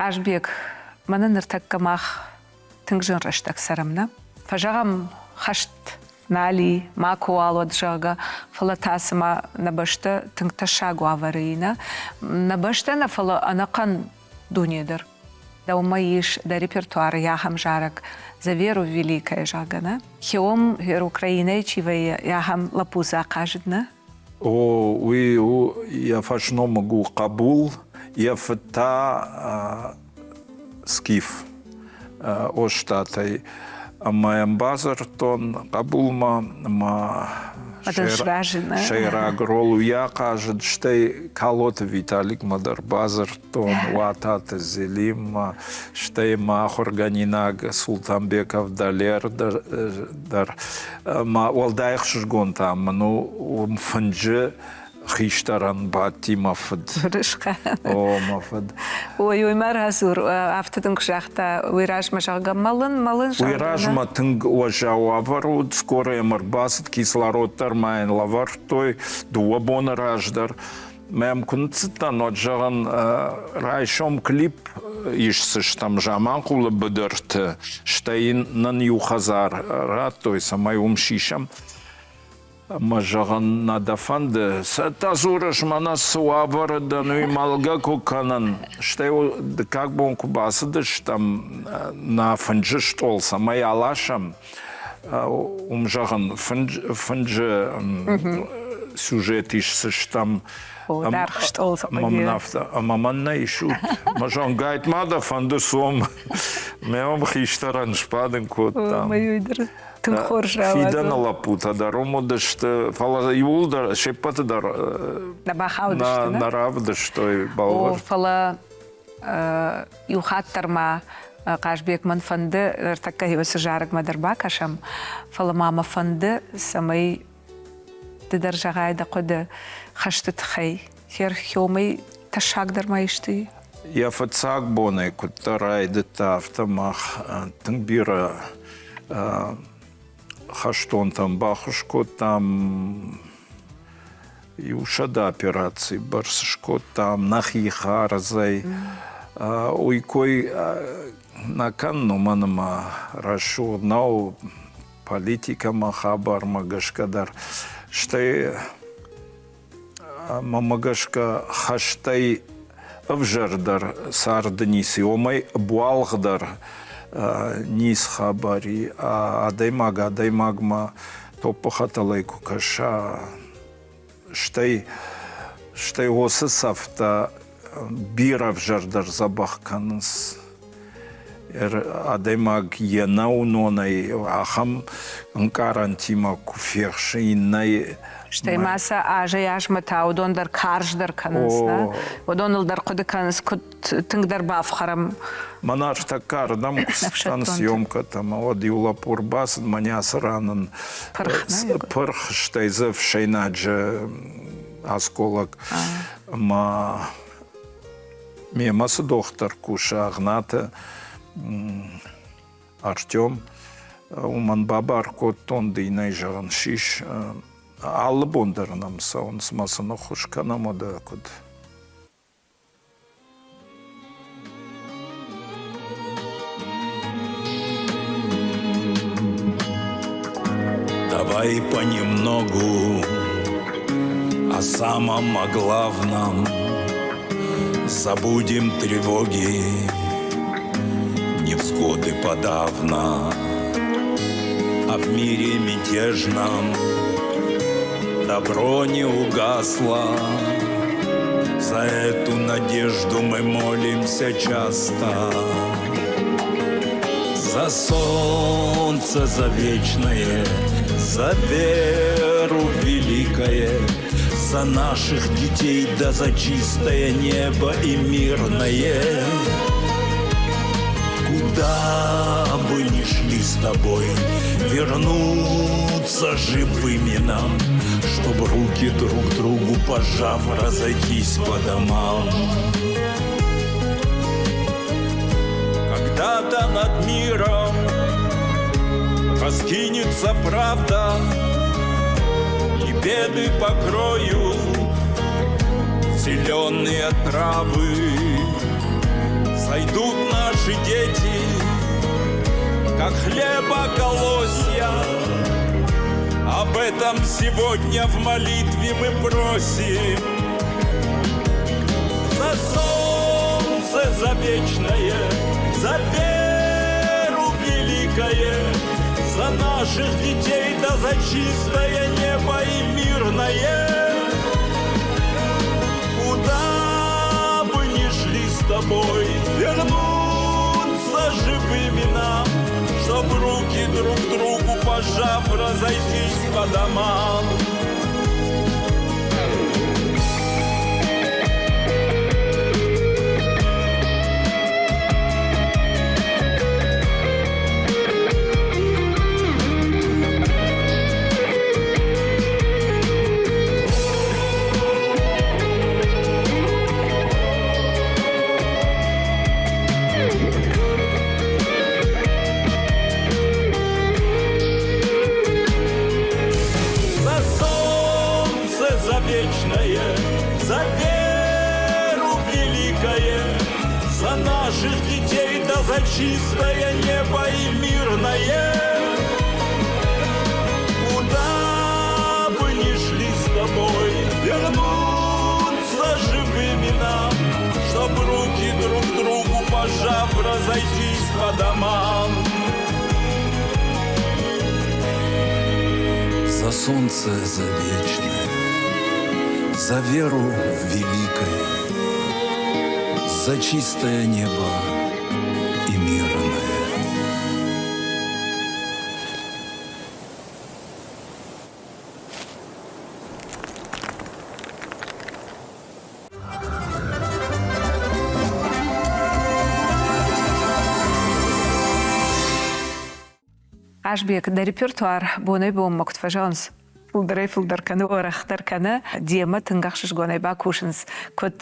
Хъазбег, мӕнӕ ныртӕккӕ мах тынг зын рӕстӕг цӕрӕм, нӕ? Фӕзӕгъӕм, хӕст нал и, макуыуал уӕд, зӕгъгӕ, фӕлӕ та цыма нӕ бӕстӕ тынг тӕссаг уавӕры и, нӕ? Нӕ бӕстӕ нӕ, фӕлӕ ӕнӕхъӕн дуне дӕр. Дӕумӕ ис дӕ репертуары ахӕм зарӕг «За веру великая», зӕгъгӕ, нӕ? Хеом Украинӕйы чи вӕййы, ахӕм лӕппу дзы ахъазыд, нӕ? О, уый у йӕ фӕсномыг у хъӕбул, йӕ фыд та Скиф Остатӕй. Ӕмӕ йӕм бадзырдтон хъӕбулмӕ ӕмӕ сӕйраг рол уый ахъазыд, стӕй Калоты Виталикмӕ дӕр бадзырдтон, Уататы Зелиммӕ, стӕй мӕ ахуыргӕнинаг Султанбеков Далер дӕр. Ӕмӕ уӕлдай ӕхсызгон та мын у уым фынджы хистӕрӕн бадти мӕ фыд. Рысхъӕ. О, мӕ фыд. Ой, ой, мӕ радзур, афтӕ дын куы загъта, уый размӕ, зӕгъгӕ, мӕлын, мӕлын, Уый размӕ тынг уӕззау уавӕр уыд, скорая йӕм ӕрбацыд, кислород дӕр ма йын лӕвӕрдтой дыууӕ боны раздӕр. Мӕм куы ныццыдтӕн, уӕд, зӕгъын, райсом клип исдзыстӕм Заманхъулы быдырты, стӕй нын иу хӕдзар радтой, цӕмӕй уым сисӕм. Ӕмӕ зӕгъын, нӕ дӕ фӕнды, цӕттӕ дзурыс, мӕнӕ цы уавӕры дӕн, уый мӕлгӕ куы кӕнын. Стӕй дыккаг бон куы бацыдыстӕм нӕ фынджы стъол, цӕмӕй аласӕм, уым, зӕгъын, фынджы сюжет исдзыстӕм. Даргъ стъол Ӕмӕ мӕн нӕ исут. Мӕ зӕгъын, гайтма дӕ фӕнды цом. Мӕ уым хистӕрӕн сбадын кодтам. Тынг хорз рауад. Фидӕны лӕппутӕ дӕр уым уыдысты, фӕлӕ иууылдӕр се ппӕты дӕр нӕ бахаудысты, нӕ равдыстой бӕлвырд. Фӕлӕ иу хатт дӕр ма Хъазбег мӕн фӕнды, ныртӕккӕ уыцы зарӕгмӕ дӕр бакӕсӕм, фӕлӕ ма мӕ фӕнды, цӕмӕй ды дӕр зӕгъай дӕ хъуыды хӕсты тыххӕй. Херхёмӕй тӕссагдӕр ма исты? Йӕ фыццаг бонӕй куыддӕр райдыдта, афтӕ мах тынг бирӕ хӕстонтӕн баххуыс кодтам. Иу сӕдӕ операци бӕрц скодтам нӕхи хардзӕй. Уый кой нӕ кӕнын, уымӕн ӕмӕ рӕсугъд нӕу политикӕмӕ хабармӕ гӕсгӕ дӕр. Стӕй мӕмӕ гӕсгӕ хӕстӕй ӕвзӕрдӕр царды ницы, уомӕй буалгъдӕр ницы хабар и. Адӕймаг адӕймагмӕ топпы хӕтӕлӕй куы кӕса, стӕй стӕй уыцы цӕфтӕ бирӕ ӕвзӕрдӕр дзӕбӕх кӕнынц. Адӕймаг йе нӕуынонӕй ахӕм ӕнкъарӕнтимӕ куы фехсы иннӕйы. Стӕй ма сӕ азӕй-азмӕ та уыдон дӕр карздӕр кӕнынц, нӕ? Уыдоныл дӕр хъуыды кӕнынц, куыд тынгдӕр бафхӕрӕм. Мӕнӕ ӕртӕккӕ ардӕм куы цыдтӕн съемкӕтӕм, уӕд иу лӕппу ӕрбацыд, мӕнӕ ацы ран ын пырх, стӕй дзы ӕфсӕйнаджы осколок. Ӕмӕ мемӕ цы дохтыр кусы, Агънаты Артем, уымӕн бабар кодтон, динӕй зӕгъын, сис. Алы бон дӕр нӕм цӕуынц, мӕ сын ӕххуыс кӕнӕм, уӕдӕ куыд. Давай понемногу о самом о главном Забудем тревоги, невзгоды подавно, А в мире мятежном добро не угасло. За эту надежду мы молимся часто. За солнце, за вечное, за веру великое, За наших детей, да за чистое небо и мирное. Куда бы ни шли с тобой, вернуться живыми нам, Чтоб руки друг другу пожав, разойтись по домам. Когда-то над миром раскинется правда, И беды покроют зеленые травы. Сойдут наши дети, как хлеба колосья. Об этом сегодня в молитве мы просим. За солнце, за вечное, за веру великое, за наших детей, да за чистое небо и мирное. Куда бы ни шли с тобой, вернуться живыми нам, Чтоб руки друг другу пожав, разойтись по домам. За солнце, за вечное, за веру великое, за наших детей, да за чистое небо и мирное. Куда бы ни шли с тобой, вернуться живыми нам, Чтоб руки друг другу пожав, разойтись по домам. За солнце, за вечное, за веру великое, за чистое небо и мирное. Хъазбег, дӕ репертуар бонӕй-бонмӕ куыд фӕзӕгъынц, фылдӕрӕй-фылдӕр кӕны, уӕрӕхдӕр кӕны. Демӕ тынг ӕхсызгонӕй бакусынц куыд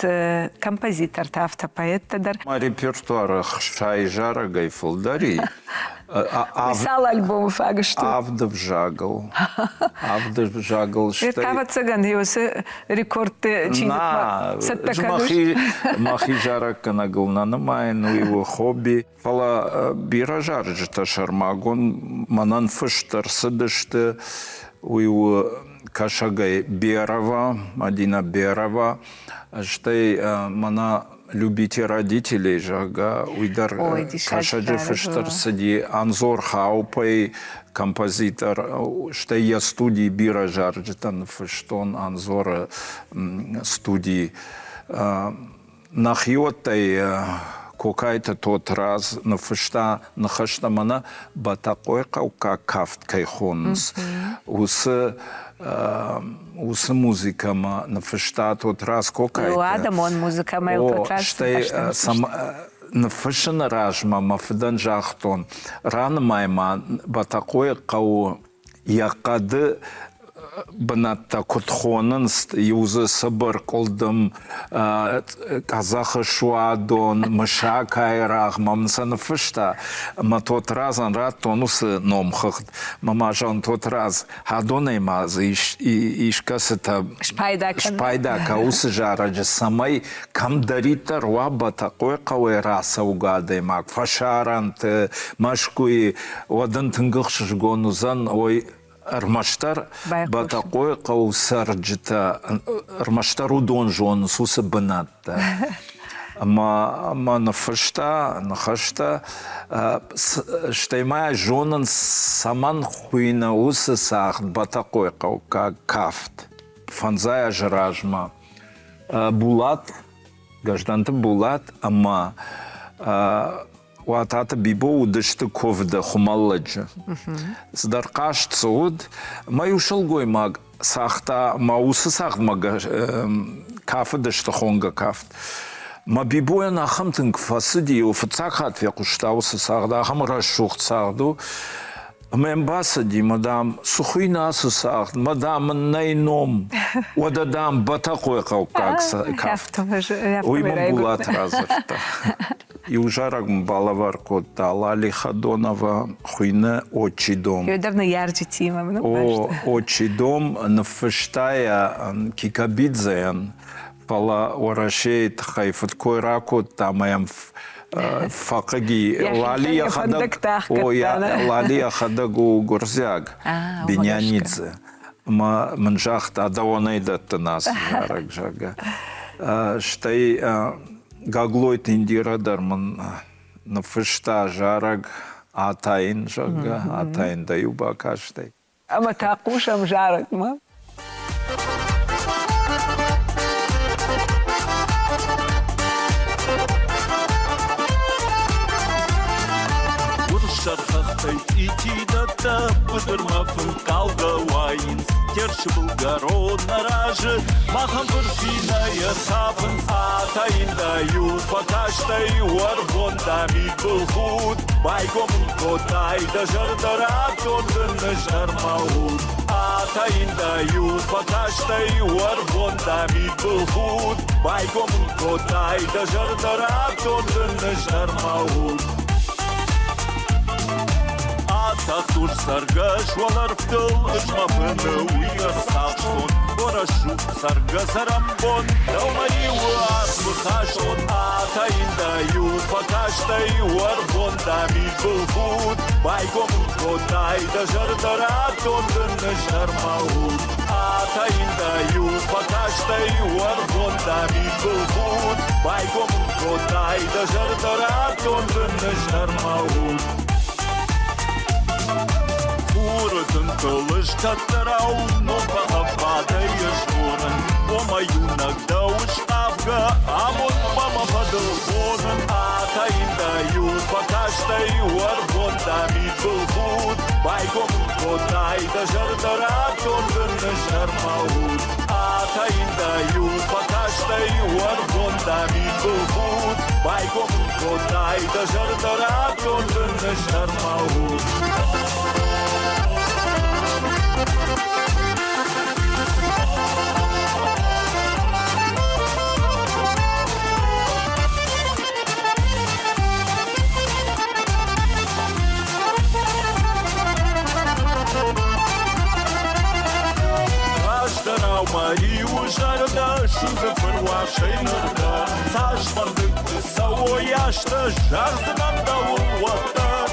композитортӕ, афтӕ поэттӕ дӕр. Мӕ репертуары хсай зарӕгӕй фылдӕр и. Цал альбомы фаг сты? Авд ӕвзагыл. Авд ӕвзагыл. Стӕй... Ӕвӕццӕгӕн, уыцы рекордты чиныгмӕ цӕттӕ кӕныс? Мӕхи зарӕггӕнӕгыл нӕ нымайын, уый у хобби. Фӕлӕ бирӕ зарджытӕ сӕрмагонд мӕнӕн фыст ӕрцыдысты. Уый у кӕсӕгӕй Берова, Мадина Берова, стӕй мӕнӕ «Любите родителей», зӕгъгӕ, уый дӕр кӕсӕджы фыст ӕрцыди Анзор Хаупӕй композитор, стӕй йӕ студийы бирӕ зарджытӕ ныффыстон Анзоры студийы. Нӕхиуӕттӕй Кокайты Тотрадз ныффыста ныхӕстӕ мӕнӕ Бӕтӕхъойхъӕуккаг кафт кӕй хонынц, уыцы уыцы музыкӕмӕ ныффыста Тотрадз Кокайты. Адӕмон музыкӕмӕ Тотрадз стӕй ныффыссыны размӕ мӕ фыдӕн загътон, ранымай ма Бӕтӕхъойы хъӕуы йӕ хъӕды бынӕттӕ куыд хонынц, иу дзы цыбыр къуылдым, къӕдзӕхы суадон, мысакайы рагъ мӕм сӕ ныффыста. Ӕмӕ Тотрадзӕн радтон уыцы номхыгъд. Мӕ ма зӕгъын, Тотрадз, адонӕй ма дзы искӕцытӕ спайда кӕ уыцы зарӕджы, цӕмӕй кӕмдӕриддӕр уа Бӕтӕхъойы хъӕуӕй рацӕугӕ адӕймаг фӕсарӕнты, Мӕскуыйы, уӕд ын тынг ӕхсызгон уыдзӕн, ой, ӕрмӕстдӕр Бӕтӕхъойы хъӕуы цӕрджытӕ, ӕрмӕстдӕр уыдон зонынц уыцы бынӕттӕ. Ӕмӕ ӕмӕ ныффыста ныхӕстӕ, стӕй ма зонынц, цӕмӕн хуыйны уыцы цагъд Бӕтӕхъойы хъӕуккаг кафт. Фӕндзай азы размӕ Булат, Гӕздӕнты Булат ӕмӕ Уататы Бибо уыдысты куывды Хуымӕллӕджы. Цыдӕр хъазт дзы уыд. Мӕ иу сылгоймаг цагъта, мӕ уыцы цагъдмӕ кафыдысты хонгӕ кафт. Мӕ Бибойӕн ахӕм тынг фӕцыди, фыццаг хатт фехъуыста уыцы цагъд, ахӕм рӕсугъд цагъд у. Ӕмӕ йӕм бацыди, мӕ, дам, цы хуыйны ацы цагъд, мӕ, дам, ын нӕй ном. Уӕдӕ, дам, Бӕтӕхъойхъӕуккаг кафт. Уый мын Булат радзырдта. Иу зарӕг мын балӕвар кодта Лали Хадонова, хуыйны «Отчий дом». Федор ныййарджытимӕ О, «Отчий дом» ныффыста йӕ Кикабидзейӕн. Фӕлӕ Уӕрӕсейы тыххӕй фыдкой ракодта ӕмӕ йӕм фӕхъыги. Лали йӕхӕдӕг, о, Лали йӕхӕдӕг у гуырдзиаг, Бенианидзе. Ӕмӕ мын загъта, дӕуӕн ӕй дӕттын ацы зарӕг, зӕгъгӕ. Стӕй Гаглойты Индирӕ дӕр мын ныффыста зарӕг Атайын, зӕгъгӕ, Атайын дӕ иу бакастӕй. Ӕмӕ та хъусӕм зарӕгмӕ. Урссӕр хӕхтӕй цъити дӕттӕ быдырмӕ фынкалгӕ уайынц. Терчы былгӕрон нӕ разы махӕн фырцинӕй ӕртафынц. Атайын дӕ иу фӕкастӕй уӕрвон дӕ мидбылхудт. Байгом ын кодтай дӕ зӕрдӕ радтон дын ӕз уд. Атайын дӕ иу фӕкастӕй уӕрвон дӕ мидбылхудт. Байгом ын кодтай дӕ зӕрдӕ радтон дын ӕз уд. Атахт урс цӕргӕс уӕлӕрвтыл, ӕз мӕ фыны уый ӕрцахстон. О рӕсугъд цӕргӕ цӕрӕнбон, дӕумӕ иу арфы хастон. Атайын дӕ иу фӕкастӕй уӕрвон дӕ мидбылхудт. Байгом ын кодтай дӕ зӕрдӕ, радтон дын ӕз дӕр мӕ уд. Атайын дӕ иу фӕкастӕй уӕрвон дӕ мидбылхудт. Байгом ын кодтай дӕ зӕрдӕ, радтон дын ӕз дӕр мӕ уд. Хуры тынтыл ыз кӕддӕрау ног бӕгъӕввадӕй ызгъорын. О мӕ иунӕг дӕу ысхъавгӕ, амондмӕ мӕ фӕдыл хонын. Атайын дӕ иу фӕкастӕй уӕрвон дӕ мидбылхудт. Байгом ын кодтай дӕ зӕрдӕ, радтон дын ӕз дӕр мӕ уд. Атайын дӕ иу фӕкастӕй уӕрвон дӕ мидбылхудт. Байгом ын кодтай дӕ зӕрдӕ, радтон дын ӕз дӕр мӕ уд. Раздӕрау мӕ риуы зӕрдӕ судзы фыруарзӕй ныр дӕр. Цасфӕнды куы цӕуой азтӕ, зардзынӕн дӕуыл уӕддӕр.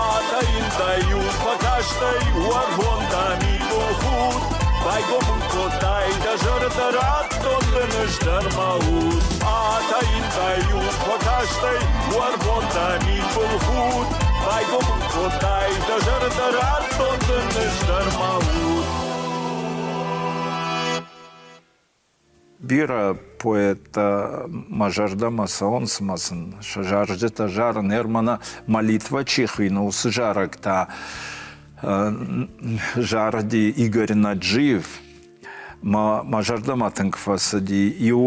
Атайын дӕ иу фӕкастӕй, уарзон дӕ мидбылхудт. Байгом ын кодтай дӕ зӕрдӕ, радтон дын ӕз дӕр мӕ уд. Атайын дӕ иу фӕкастӕй, уарзон дӕ мидбылхудт. Байгом ын кодтай дӕ зӕрдӕ, радтон дын ӕз дӕр мӕ уд. Бирӕ поэттӕ мӕ зӕрдӕмӕ цӕуынц ӕмӕ сын сӕ зарджытӕ зарын. Ӕрмӕнӕ молитва чи хуины, уыцы зарӕг та зарыди Игорь Наджиев. Мӕ зӕрдӕмӕ тынг фӕцыди. Иу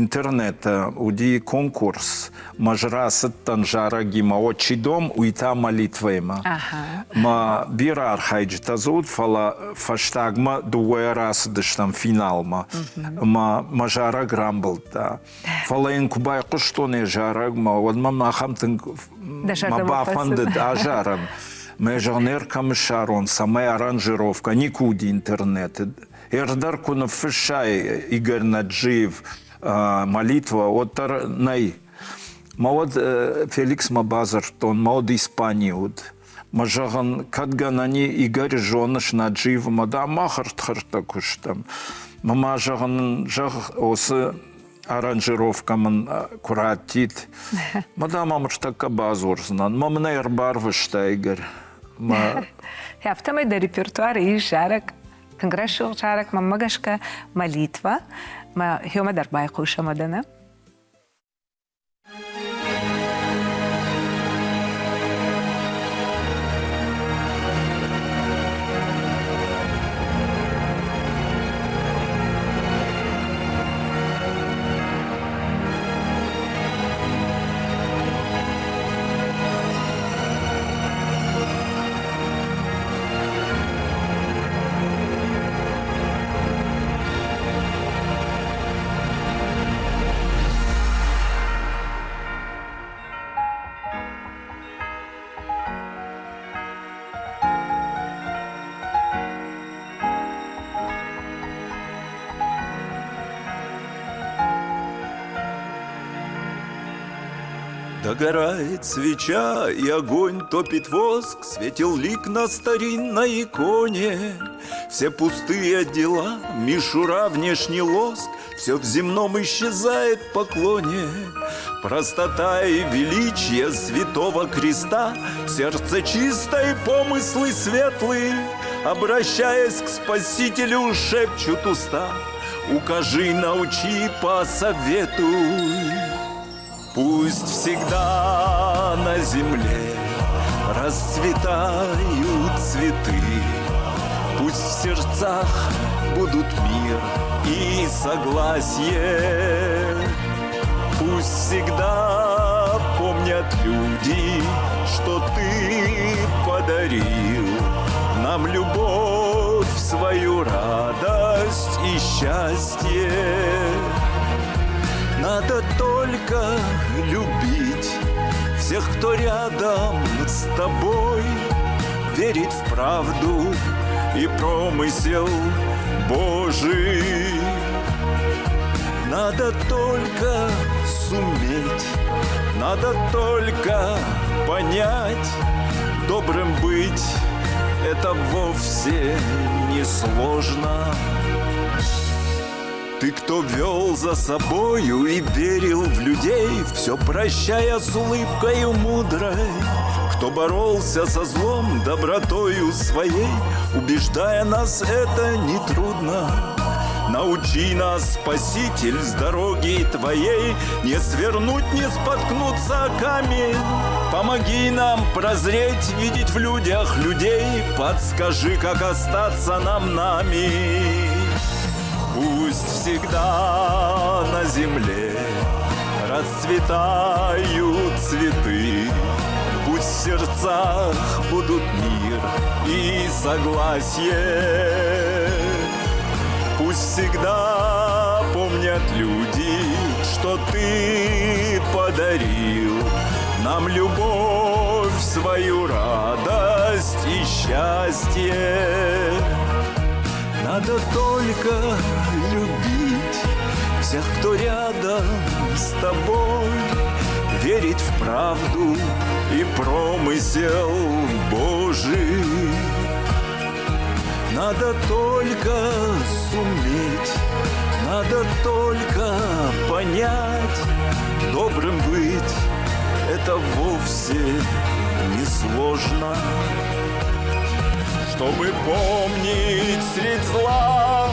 интернеты уыди конкурс, мӕ ӕз рацыдтӕн зарӕгимӕ «Отчий дом», уый та молитвӕимӕ. Мӕ бирӕ архайджытӕ дзы уыд, фӕлӕ фӕстагмӕ дыууӕйӕ рацыдыстӕм финалмӕ. Ӕмӕ мӕ зарӕг рамбылдта. Фӕлӕ йын куы байхъуыстон йӕ зарӕгмӕ, уӕд мӕм ахӕм тынг мӕ бафӕндыд азарын. Мӕ зӕгъын, кӕм ссарон, цӕмӕй аранжировкӕ никуы уыди интернеты. Ӕрдӕр куы ныффыссай Игорь Наджиев молитва, уӕддӕр нӕй. Мӕ уӕд Феликсмӕ бадзырдтон, мӕ уӕд Испанийы уыд. Мӕ зӕгъын, кӕд гӕнӕн и, Игорь зоныс Наджиевмӕ, дам, мах ӕрдхӕрдтӕ куы стӕм. Мӕ ма зӕгъын, зӕгъ, уыцы аранжировкӕ мын куы раттид. Мӕ дам ӕм ӕртӕккӕ бадзурдзынӕн. Мӕ мын ӕй ӕрбарвыста Игорь. Мӕ... Афтӕмӕй дӕ репертуары ис зарӕг, тынг рӕсугъд зарӕг, мӕнмӕ гӕсгӕ, молитва. Мӕ хёмӕ дӕр байхъусӕм адӕнӕ. Догорает свеча, и огонь топит воск, Светил лик на старинной иконе. Все пустые дела, мишура, внешний лоск, Все в земном исчезает в поклоне. Простота и величие святого креста, Сердце чистое, помыслы светлые, Обращаясь к Спасителю, шепчут уста: Укажи, научи, посоветуй. Пусть всегда на земле расцветают цветы, Пусть в сердцах будут мир и согласие. Пусть всегда помнят люди, что ты подарил нам любовь, свою радость и счастье. Надо только любить всех, кто рядом с тобой, верить в правду и промысел Божий. Надо только суметь, надо только понять, добрым быть это вовсе не сложно. Ты, кто вел за собою и верил в людей, все прощая с улыбкою мудрой, кто боролся со злом добротою своей, убеждая нас, это нетрудно. Научи нас, Спаситель, с дороги Твоей не свернуть, не споткнуться о камень. Помоги нам прозреть, видеть в людях людей, подскажи, как остаться нам нами. Пусть всегда на земле расцветают цветы, Пусть в сердцах будут мир и согласие. Пусть всегда помнят люди, что ты подарил нам любовь, свою радость и счастье. Надо только любить всех, кто рядом с тобой, верить в правду и промысел Божий. Надо только суметь, надо только понять, добрым быть это вовсе не сложно. Чтобы помнить средь зла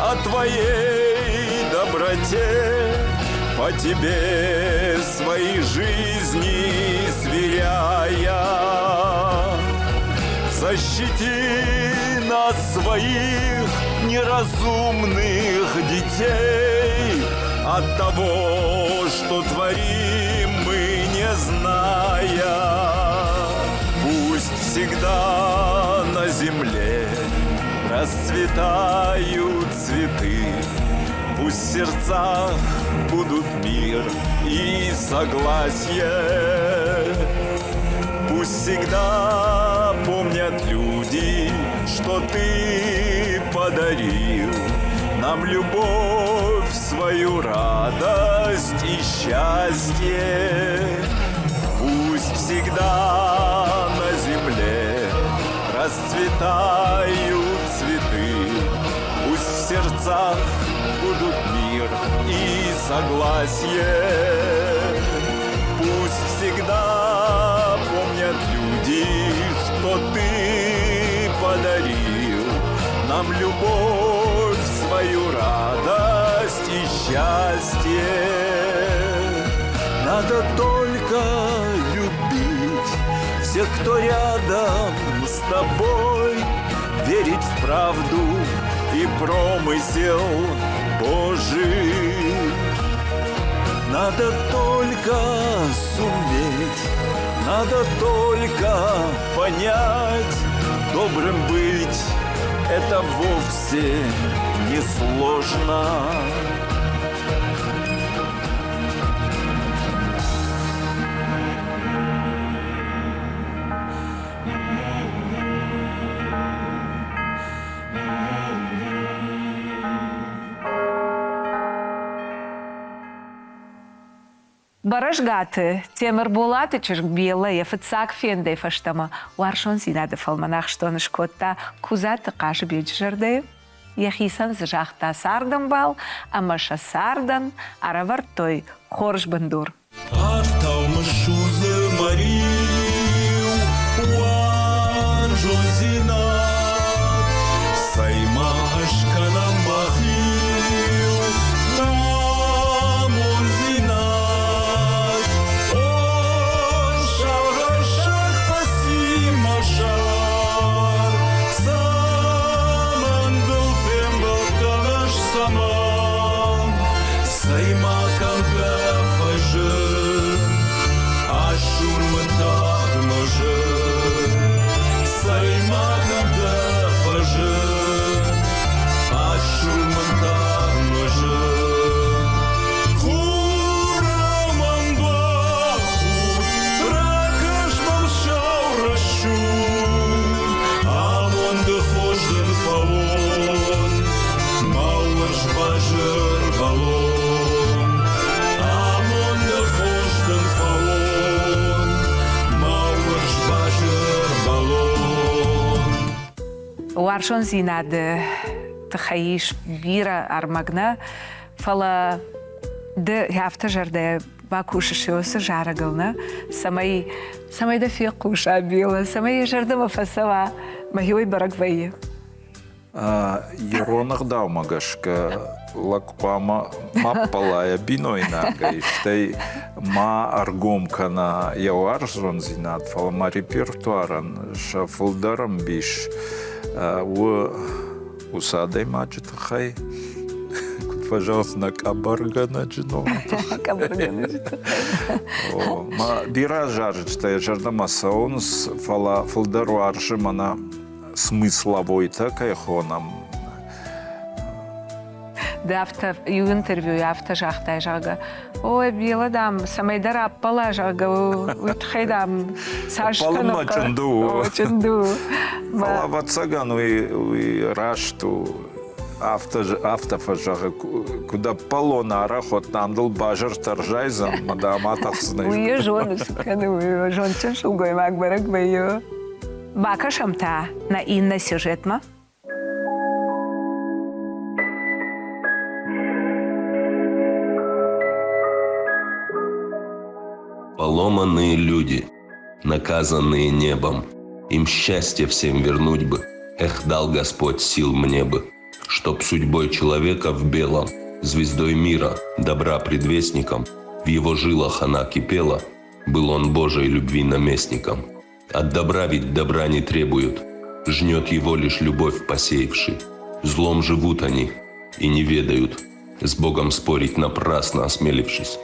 о твоей доброте, по тебе свои жизни сверяя. Защити нас, своих неразумных детей, от того, что творим мы, не зная. Пусть всегда на земле расцветают цветы, пусть в сердцах будут мир и согласие. Пусть всегда помнят люди, что ты подарил нам любовь, свою радость и счастье. Пусть всегда на земле расцветают цветы, пусть в сердцах будут мир и согласие. Пусть всегда помнят люди, что ты подарил нам любовь, свою радость и счастье. Надо только любить всех, кто рядом с тобой, верить в правду и промысел Божий. Надо только суметь, надо только понять, добрым быть это вовсе не сложно. Бӕрӕзгаты Темырболаты чызг Беллӕ йӕ фыццаг фендӕй фӕстӕмӕ уарзондзинады фӕлмӕн ахстон скодта Кудзаты Хъазыбеджы зӕрдӕйы. Йӕхицӕн дзы загъта цардӕмбал ӕмӕ сӕ цардӕн ӕрӕвӕрдтой хорз бындур. Артау мысудзы мӕ риу, уарзондзинад. Цӕй-ма ыскӕнӕм мах иу намондзинад. О, сагъӕссаг фӕци мӕ сӕр, цӕмӕн дыл фембӕлдтӕн ӕз, цӕмӕн? Цӕй-ма кӕнгӕ фӕзын, асур мын тагъд мӕ зын. Цӕй-ма кӕнгӕ фӕзын, асур мын тагъд мӕ зын. Хурау мӕм бахудт, ракӕс мӕм сау рӕсугъд, амонды хос дын фӕуон. Мӕ урс базыр бӕлон, амонды хос дын фӕуон, мӕ урс базыр бӕлон. Уарзондзинады тыххӕй ис бирӕ ӕрмӕг нӕ, фӕлӕ ды афтӕ зӕрдӕ бакусыс уыцы зарӕгыл, нӕ, цӕмӕй, цӕмӕй дӕ фехъуса Бела, цӕмӕй йӕ зӕрдӕмӕ фӕцӕуа, мӕхи уый бӕрӕг вӕййы. Ирон ӕгъдаумӕ гӕсгӕ лӕг хъуамӕ ма ппӕла йӕ бинойнагӕй, стӕй ма ӕргом кӕна йӕ уарзондзинад, фӕлӕ ма репертуарӕн сӕ фылдӕр ӕмбис у уыцы адӕймаджы тыххӕй, куыд фӕзӕгъынц, нӕ къӕбӕргӕнӕджы номы тыххӕй. Къӕбӕргӕнӕджы тыххӕй. Бирӕ зарджытӕ йӕ зӕрдӕмӕ цӕуынц, фӕлӕ фылдӕр уарзы мӕнӕ смысловойтӕ кӕй хонӕм. Ды афтӕ иу интервьюйы афтӕ загътай, зӕгъгӕ, ой, Бела, дам, цӕмӕйдӕр ӕппӕла, зӕгъгӕ, уый тыххӕй, дам, цас Ӕппӕлынмӕ чъынды у. Чъынды у. Фӕлӕ, ӕвӕццӕгӕн, уый, уый раст у. Афтӕ, афтӕ фӕзӕгъы, куыд ӕппӕлон арӕх, уӕд дам дыл базыртӕ ӕрзайдзӕн, ӕмӕ дам атӕхдзынӕ. Уый йӕ зоны, цы кӕны, уый зондджын сылгоймаг бӕрӕг вӕййы. Бакӕсӕм та нӕ иннӕ сюжетмӕ. Поломанные люди, наказанные небом, им счастье всем вернуть бы, эх, дал Господь сил мне бы, чтоб судьбой человека в белом, звездой мира, добра предвестником, в его жилах она кипела, был он Божией любви наместником. От добра ведь добра не требуют, жнет его лишь любовь посеявши. Злом живут они и не ведают, с Богом спорить напрасно осмелившись.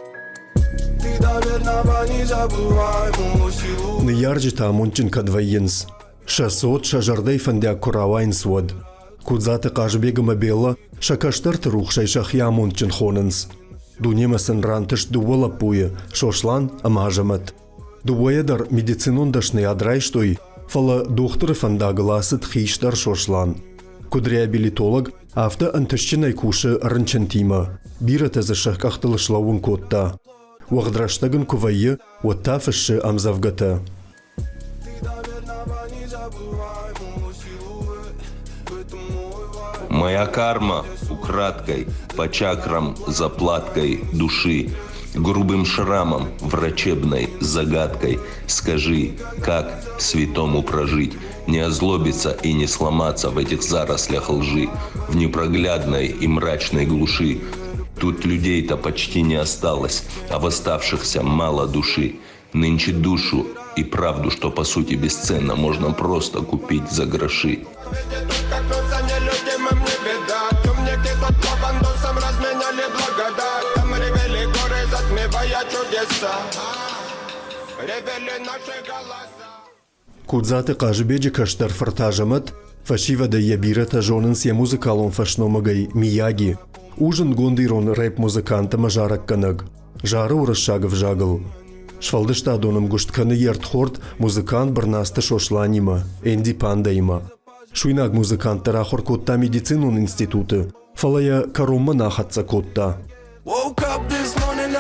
Ныййарджытӕ амондджын кӕд вӕййынц, сӕ цот сӕ зӕрдӕйы фӕндиаг куы рауайынц, уӕд. Кудзаты Хъазыбег ӕмӕ Беллӕ сӕ кӕстӕрты рухсӕй сӕхи амондджын хонынц. Дунемӕ сын рантыст дыууӕ лӕппуйы, Сослан ӕмӕ Азӕмӕт. Дыууӕйӕ дӕр медицинон дӕсныйад райстой, фӕлӕ дохтыры фӕндагыл ацыд хистӕр Сослан. Куыд реабилитолог, афтӕ ӕнтыстджынӕй кусы рынчынтимӕ. Бирӕтӕ дзы сӕ къӕхтыл слӕууын кодта. Уӕгъд рӕстӕг ын куы вӕййы, уӕд та фыссы ӕмдзӕвгӕтӕ. Моя карма украдкой, по чакрам, заплаткой души, грубым шрамом, врачебной загадкой скажи, как святому прожить, не озлобиться и не сломаться в этих зарослях лжи, в непроглядной и мрачной глуши. Тут людей-то почти не осталось, а в оставшихся мало души. Нынче душу и правду, что по сути бесценно, можно просто купить за гроши. Кудзаты Хъазыбеджы кӕстӕр фырт Азӕмӕт, фӕсивӕдӕй йӕ бирӕтӕ зонынц йӕ музыкалон фӕсномыгӕй Мияги, у зындгонд ирон рэп-музыкант ӕмӕ зарӕггӕнӕг. Зары уырыссаг ӕвзагыл. Сфӕлдыстадон ӕмгуыст кӕны йе рдхорд музыкант Бырнацты Сосланимӕ, Энди Пандаимӕ. Суинаг музыкант дӕр ахуыр кодта медицинон институты, фӕлӕ йӕ кӕронмӕ нӕ ахӕццӕ кодта.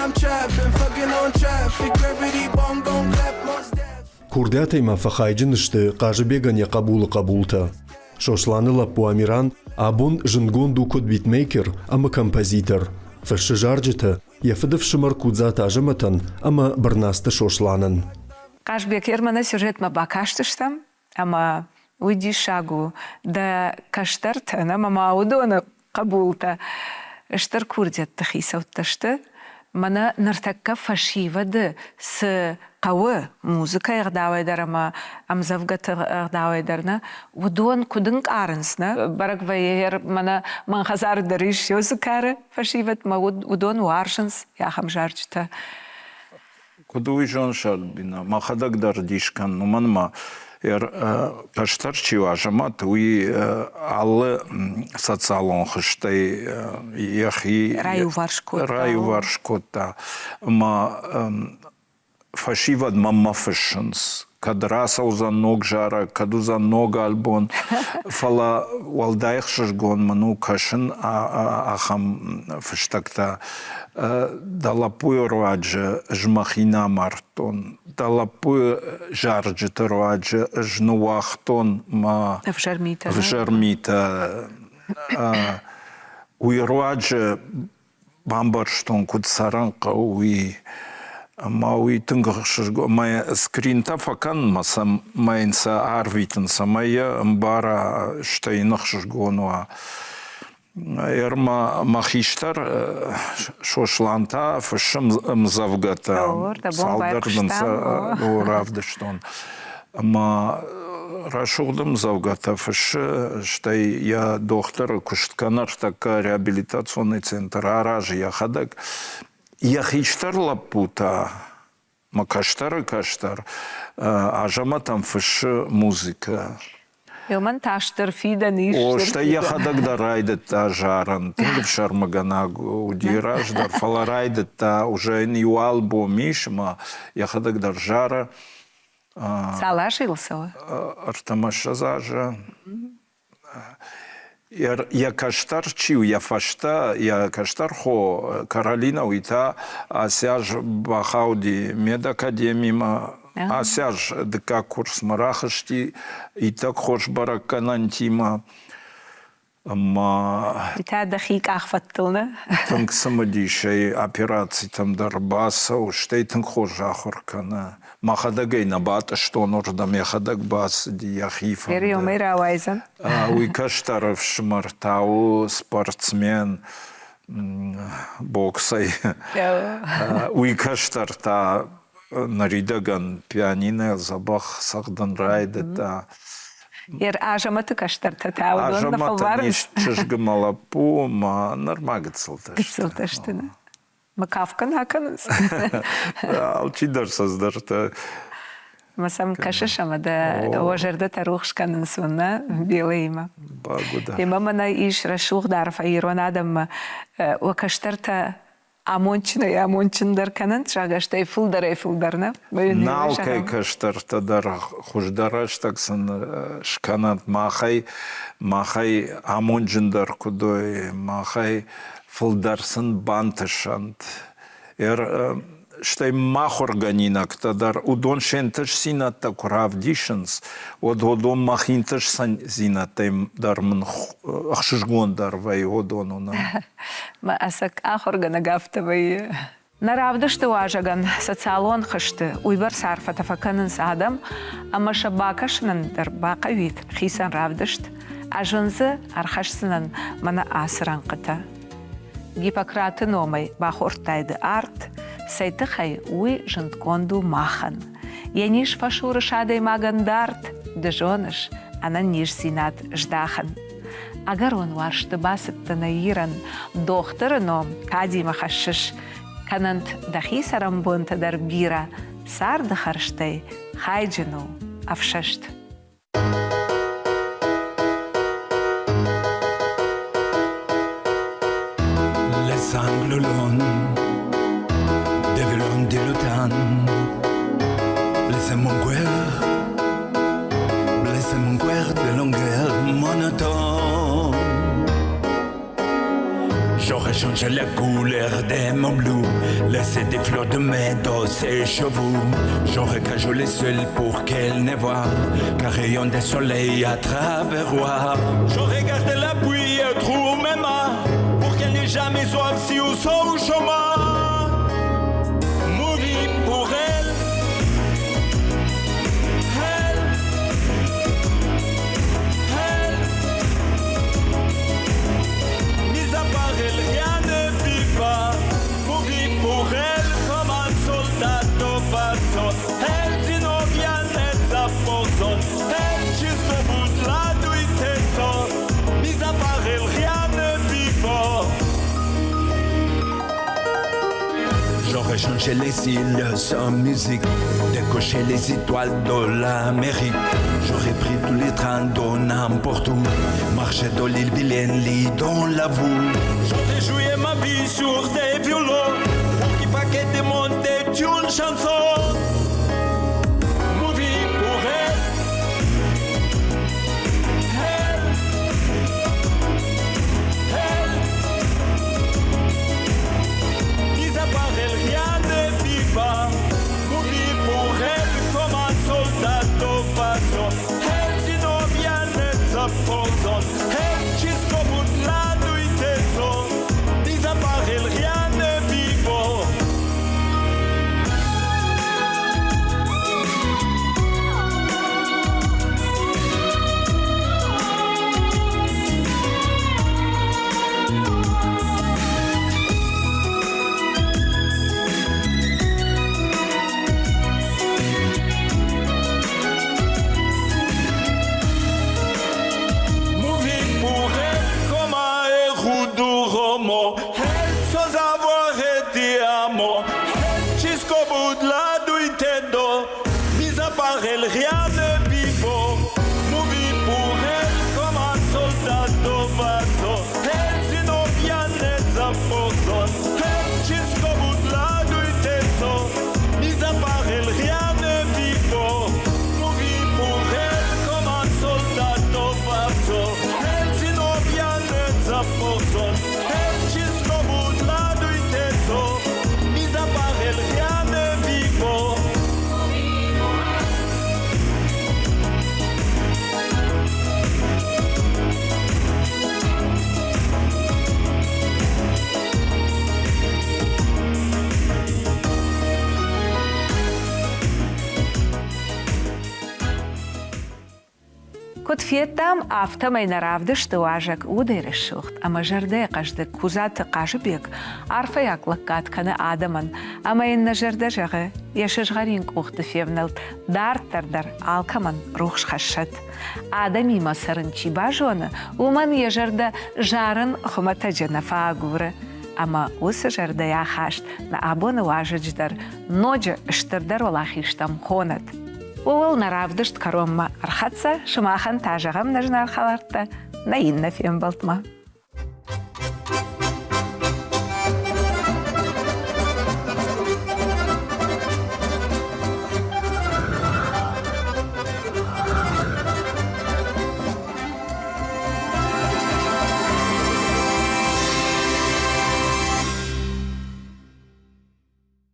I'm trapping, fucking on traffic. Gravity bone gon' clap most deaf. Курдиатӕй ма фӕхайджын сты Хъазыбегӕн йӕ хъӕбулы хъӕбултӕ. Сосланы лӕппу Амиран абон зындгонд у куыд битмейкер ӕмӕ композитор. Фыссы зарджытӕ йӕ фыдыфсымӕр Кудзаты Азӕмӕтӕн ӕмӕ Бырнацты Сосланӕн. Хъазбег Ерманы сюжетмӕ бакастыстӕм, ӕмӕ уый диссаг у, дӕ кӕстӕртӕн ӕмӕ ма уыдоны хъӕбултӕ стыр курдиӕтты хицӕуттӕ сты. Мӕнӕ ныртӕккӕ фӕсивӕды цы хъӕуы музыкӕйы ӕгъдауӕй дӕр ӕмӕ ӕмдзӕвгӕты ӕгъдауӕй дӕр нӕ, уыдон куыд ӕнкъарынц, нӕ? Бӕрӕг вӕййы, мӕнӕ мӕн хӕдзары дӕр ис уыцы кары фӕсивӕд, мӕ уыдон уарзынц ахӕм зарджытӕ. Куыд уый зоныс, Альбина, мӕхӕдӕг дӕр дис кӕнын, уымӕн ӕмӕ кӕстӕр чи у Азӕмӕт, уый алы социалон хызтӕй йӕхи раиуварс кодта. Ӕмӕ фӕсивӕд мӕнмӕ фыссынц, кӕд рацӕудзӕн ног зарӕг, кӕд уыдзӕн ног альбом, фӕлӕ уӕлдай ӕхсызгон мын у кӕсын ахӕм фыстӕгтӕ. Дӕ лӕппуйы руаджы ӕз мӕхи нӕ амардтон, дӕ лӕппуйы зарджыты руаджы ӕз ныууагътон мӕ ӕвзӕр митӕ. Уый руаджы бамбӕрстон, куыд цӕрын хъӕуы, уый. Ӕмӕ уый тынг ӕхсызгон. Мӕ скринтӕ фӕкӕнынмӕ мӕ йын сӕ арвитын, цӕмӕй йӕ ӕмбара, стӕй йын ӕхсызгон уа. Ӕрмӕ мӕ хистӕр Сослан та фыссы ӕмдзӕвгӕтӕ. Цалдӕр дын сӕ равдыстон. Ӕмӕ рӕсугъд ӕмдзӕвгӕтӕ фыссы, стӕй йӕ дохтыры куыст кӕны ӕртӕккӕ реабилитационный центр аразы йӕхӕдӕг. Йӕ хистӕр лӕппу та, мӕ кӕстӕры кӕстӕр, Азӕмӕтӕн фыссы музыкӕ. Уымӕн та стыр фидӕн ис. О, стӕй йӕхӕдӕг дӕр райдыдта зарын. Тынг ӕфсӕрмыгӕнаг уыди раздӕр, фӕлӕ райдыдта, уже йын иу альбом ис ӕмӕ йӕхӕдӕг дӕр зары. Цал азы йыл цӕуы? Ӕртӕмӕ ссӕдз азы. Йӕ кӕстӕр чи у, йӕ фӕстӕ, йӕ кӕстӕр хо Каролина, уый та ацы аз бахауди медакадемимӕ. Ацы аз дыккаг курсмӕ рахызти иттӕг хорз бӕрӕггӕнӕнтимӕ. Ӕмӕ Та дӕхи къахфӕдтыл, нӕ? Тынг цымыдисӕй операцитӕм дӕр бацӕуы, стӕй тынг хорз ахуыр кӕны. Мӕхӕдӕг ӕй нӕ батъыстон уырдӕм, йӕхӕдӕг бацыди, йӕхи фӕнды. Уымӕй рауайдзӕн. Уый кӕстӕр ӕфсымӕр та у спортсмен боксӕй. Уый кӕстӕр та ныридӕгӕн пианинойыл дзӕбӕх цӕгъдын райдыдта. Ер Азӕмӕты кӕстӕртӕ та уыдон нӕ фӕлварынц. Чызг ӕмӕ лӕппу ма нырма гыццылтӕ сты. Гыццылтӕ сты, нӕ? Мӕ кафгӕ нӕ кӕнынц. Алчидӕр сӕ цыдӕртӕ. Мӕ сӕм кӕсыс ӕмӕ дӕ уӕ зӕрдӕтӕ рухс кӕнынц уын, нӕ, Белаимӕ. Бӕгуыдӕр. Темӕ мӕнӕ ис рӕсугъд арфӕ ирон адӕммӕ. Уӕ кӕстӕртӕ амондджынӕй амондджындӕр кӕнӕнт, сагъӕстӕй фылдӕрӕй-фылдӕр, нӕ? Нал кӕй кӕстӕртӕ дӕр хуыздӕр рӕстӕг сын скӕнӕнт махӕй, махӕй амонджындӕр куыд уой, махӕй фылдӕр сын бантысӕнт. Стӕй ма ахуыргӕнинӕгтӕ дӕр уыдон се нтыстдзинӕдтӕ куы равдисынц, уӕд уыдон мӕхи нтыстдзинӕдтӕй дӕр мын ӕхсызгондӕр вӕййы уыдон уынын. Мӕ ӕцӕг ахуыргӕнӕг афтӕ вӕййы. Нӕ равдысты уазӕгӕн социалон хызты уыйбӕрц арфӕтӕ фӕкӕнынц адӕм, ӕмӕ сӕ бакӕсынӕн дӕр бахъӕуид хицӕн равдыст. Ӕз ын дзы ӕрхӕсдзынӕн мӕнӕ ацы рӕнхъытӕ. Гиппократы номӕй бахордтай ды арт, цӕй тыххӕй уый зындгонд у махӕн. Йӕ низ фӕсурыс адӕймагӕн дард, ды зоныс, ӕнӕниздзинад здахӕн. Ӕгӕрон уарзты бацыдтӕ нӕ Ирӕн, дохтыры ном кадимӕ хӕссыс. Кӕнӕнт дӕхи цӕрӕнбонтӕ дӕр бирӕ, царды хӕрзтӕй хайджын у ӕфсӕст. Les sanglots longs de de l'automne, laissez mon cœur, blessez mon cœur de longueur monotone. J'aurais changé la couleur des mon blue, laissé des fleurs de mai dans ses chevaux. J'aurais cajolé seul pour qu'elle ne voie qu'un rayon de soleil à travers moi. J'aurais gardé la pluie et trou mes mains pour qu'elle n'ait jamais soif si ou son chemin. Mourir pour elle, elle, elle. Mis à part elle, rien ne vit pas. Mourir pour elle comme un soldat au bateau. Elle zinovia pozor. Elle jusqu'au bout de la nuit Mis à part elle, rien ne vit pas. J'aurais changé les îles sans musique, décoché les étoiles de l'Amérique. J'aurais pris tous les trains de n'importe où, marché dans l'île Vilaine, lit dans la boue. J'aurais joué ma vie sur des violons pour qu'il paquet de monter une chanson. Mourir pour elle, elle, elle. Mis à part elle, rien ne vit pas. Mourir pour elle comme un soldat au bateau. Elle zinovia pozor. Elle jusqu'au bout de la nuit des eaux. Mis à part elle, rien ne vit pas. Mourir pour elle comme un héros du roman. Elle sans avoir été amant. Elle jusqu'au bout de la nuit d'eau. Mis à part elle, rien ne vit pas. Mourir pour elle comme un soldat au bateau. Elle zinovia pozor. Elle jusqu'au bout de la nuit d'eau. Mis à part elle, rien ne vit pas. Mourir pour elle comme un soldat au bateau. Elle zinovia pozor. Elle jusqu'au bout de la nuit d'eau. Mis à part elle, rien ne vit pas. Куыд федтам, афтӕмӕй нӕ равдысты уазӕг удӕй рӕсугъд ӕмӕ зӕрдӕйы хъӕздыг Кудзаты Хъазыбег арфӕйаг лӕггад кӕны адӕмӕн ӕмӕ йын нӕ зӕрдӕ зӕгъы, йӕ сызгъӕрин къухты февнӕлд дарддӕр дӕр алкӕмӕн рухс хӕссӕд. Адӕмимӕ цӕрын чи базоны, уымӕн йӕ зӕрдӕ зарын хуымӕтӕджы нӕ фӕагуры. Ӕмӕ уыцы зӕрдӕйы ахаст нӕ абоны уазӕджы дӕр ноджы стырдӕр уӕлахизтӕм хонӕд. Ууыл нӕ равдыст кӕронмӕ ӕрхӕццӕ, сымахӕн та зӕгъӕм нӕ зынаргъ хӕлӕрттӕ, нӕ иннӕ фембӕлдмӕ.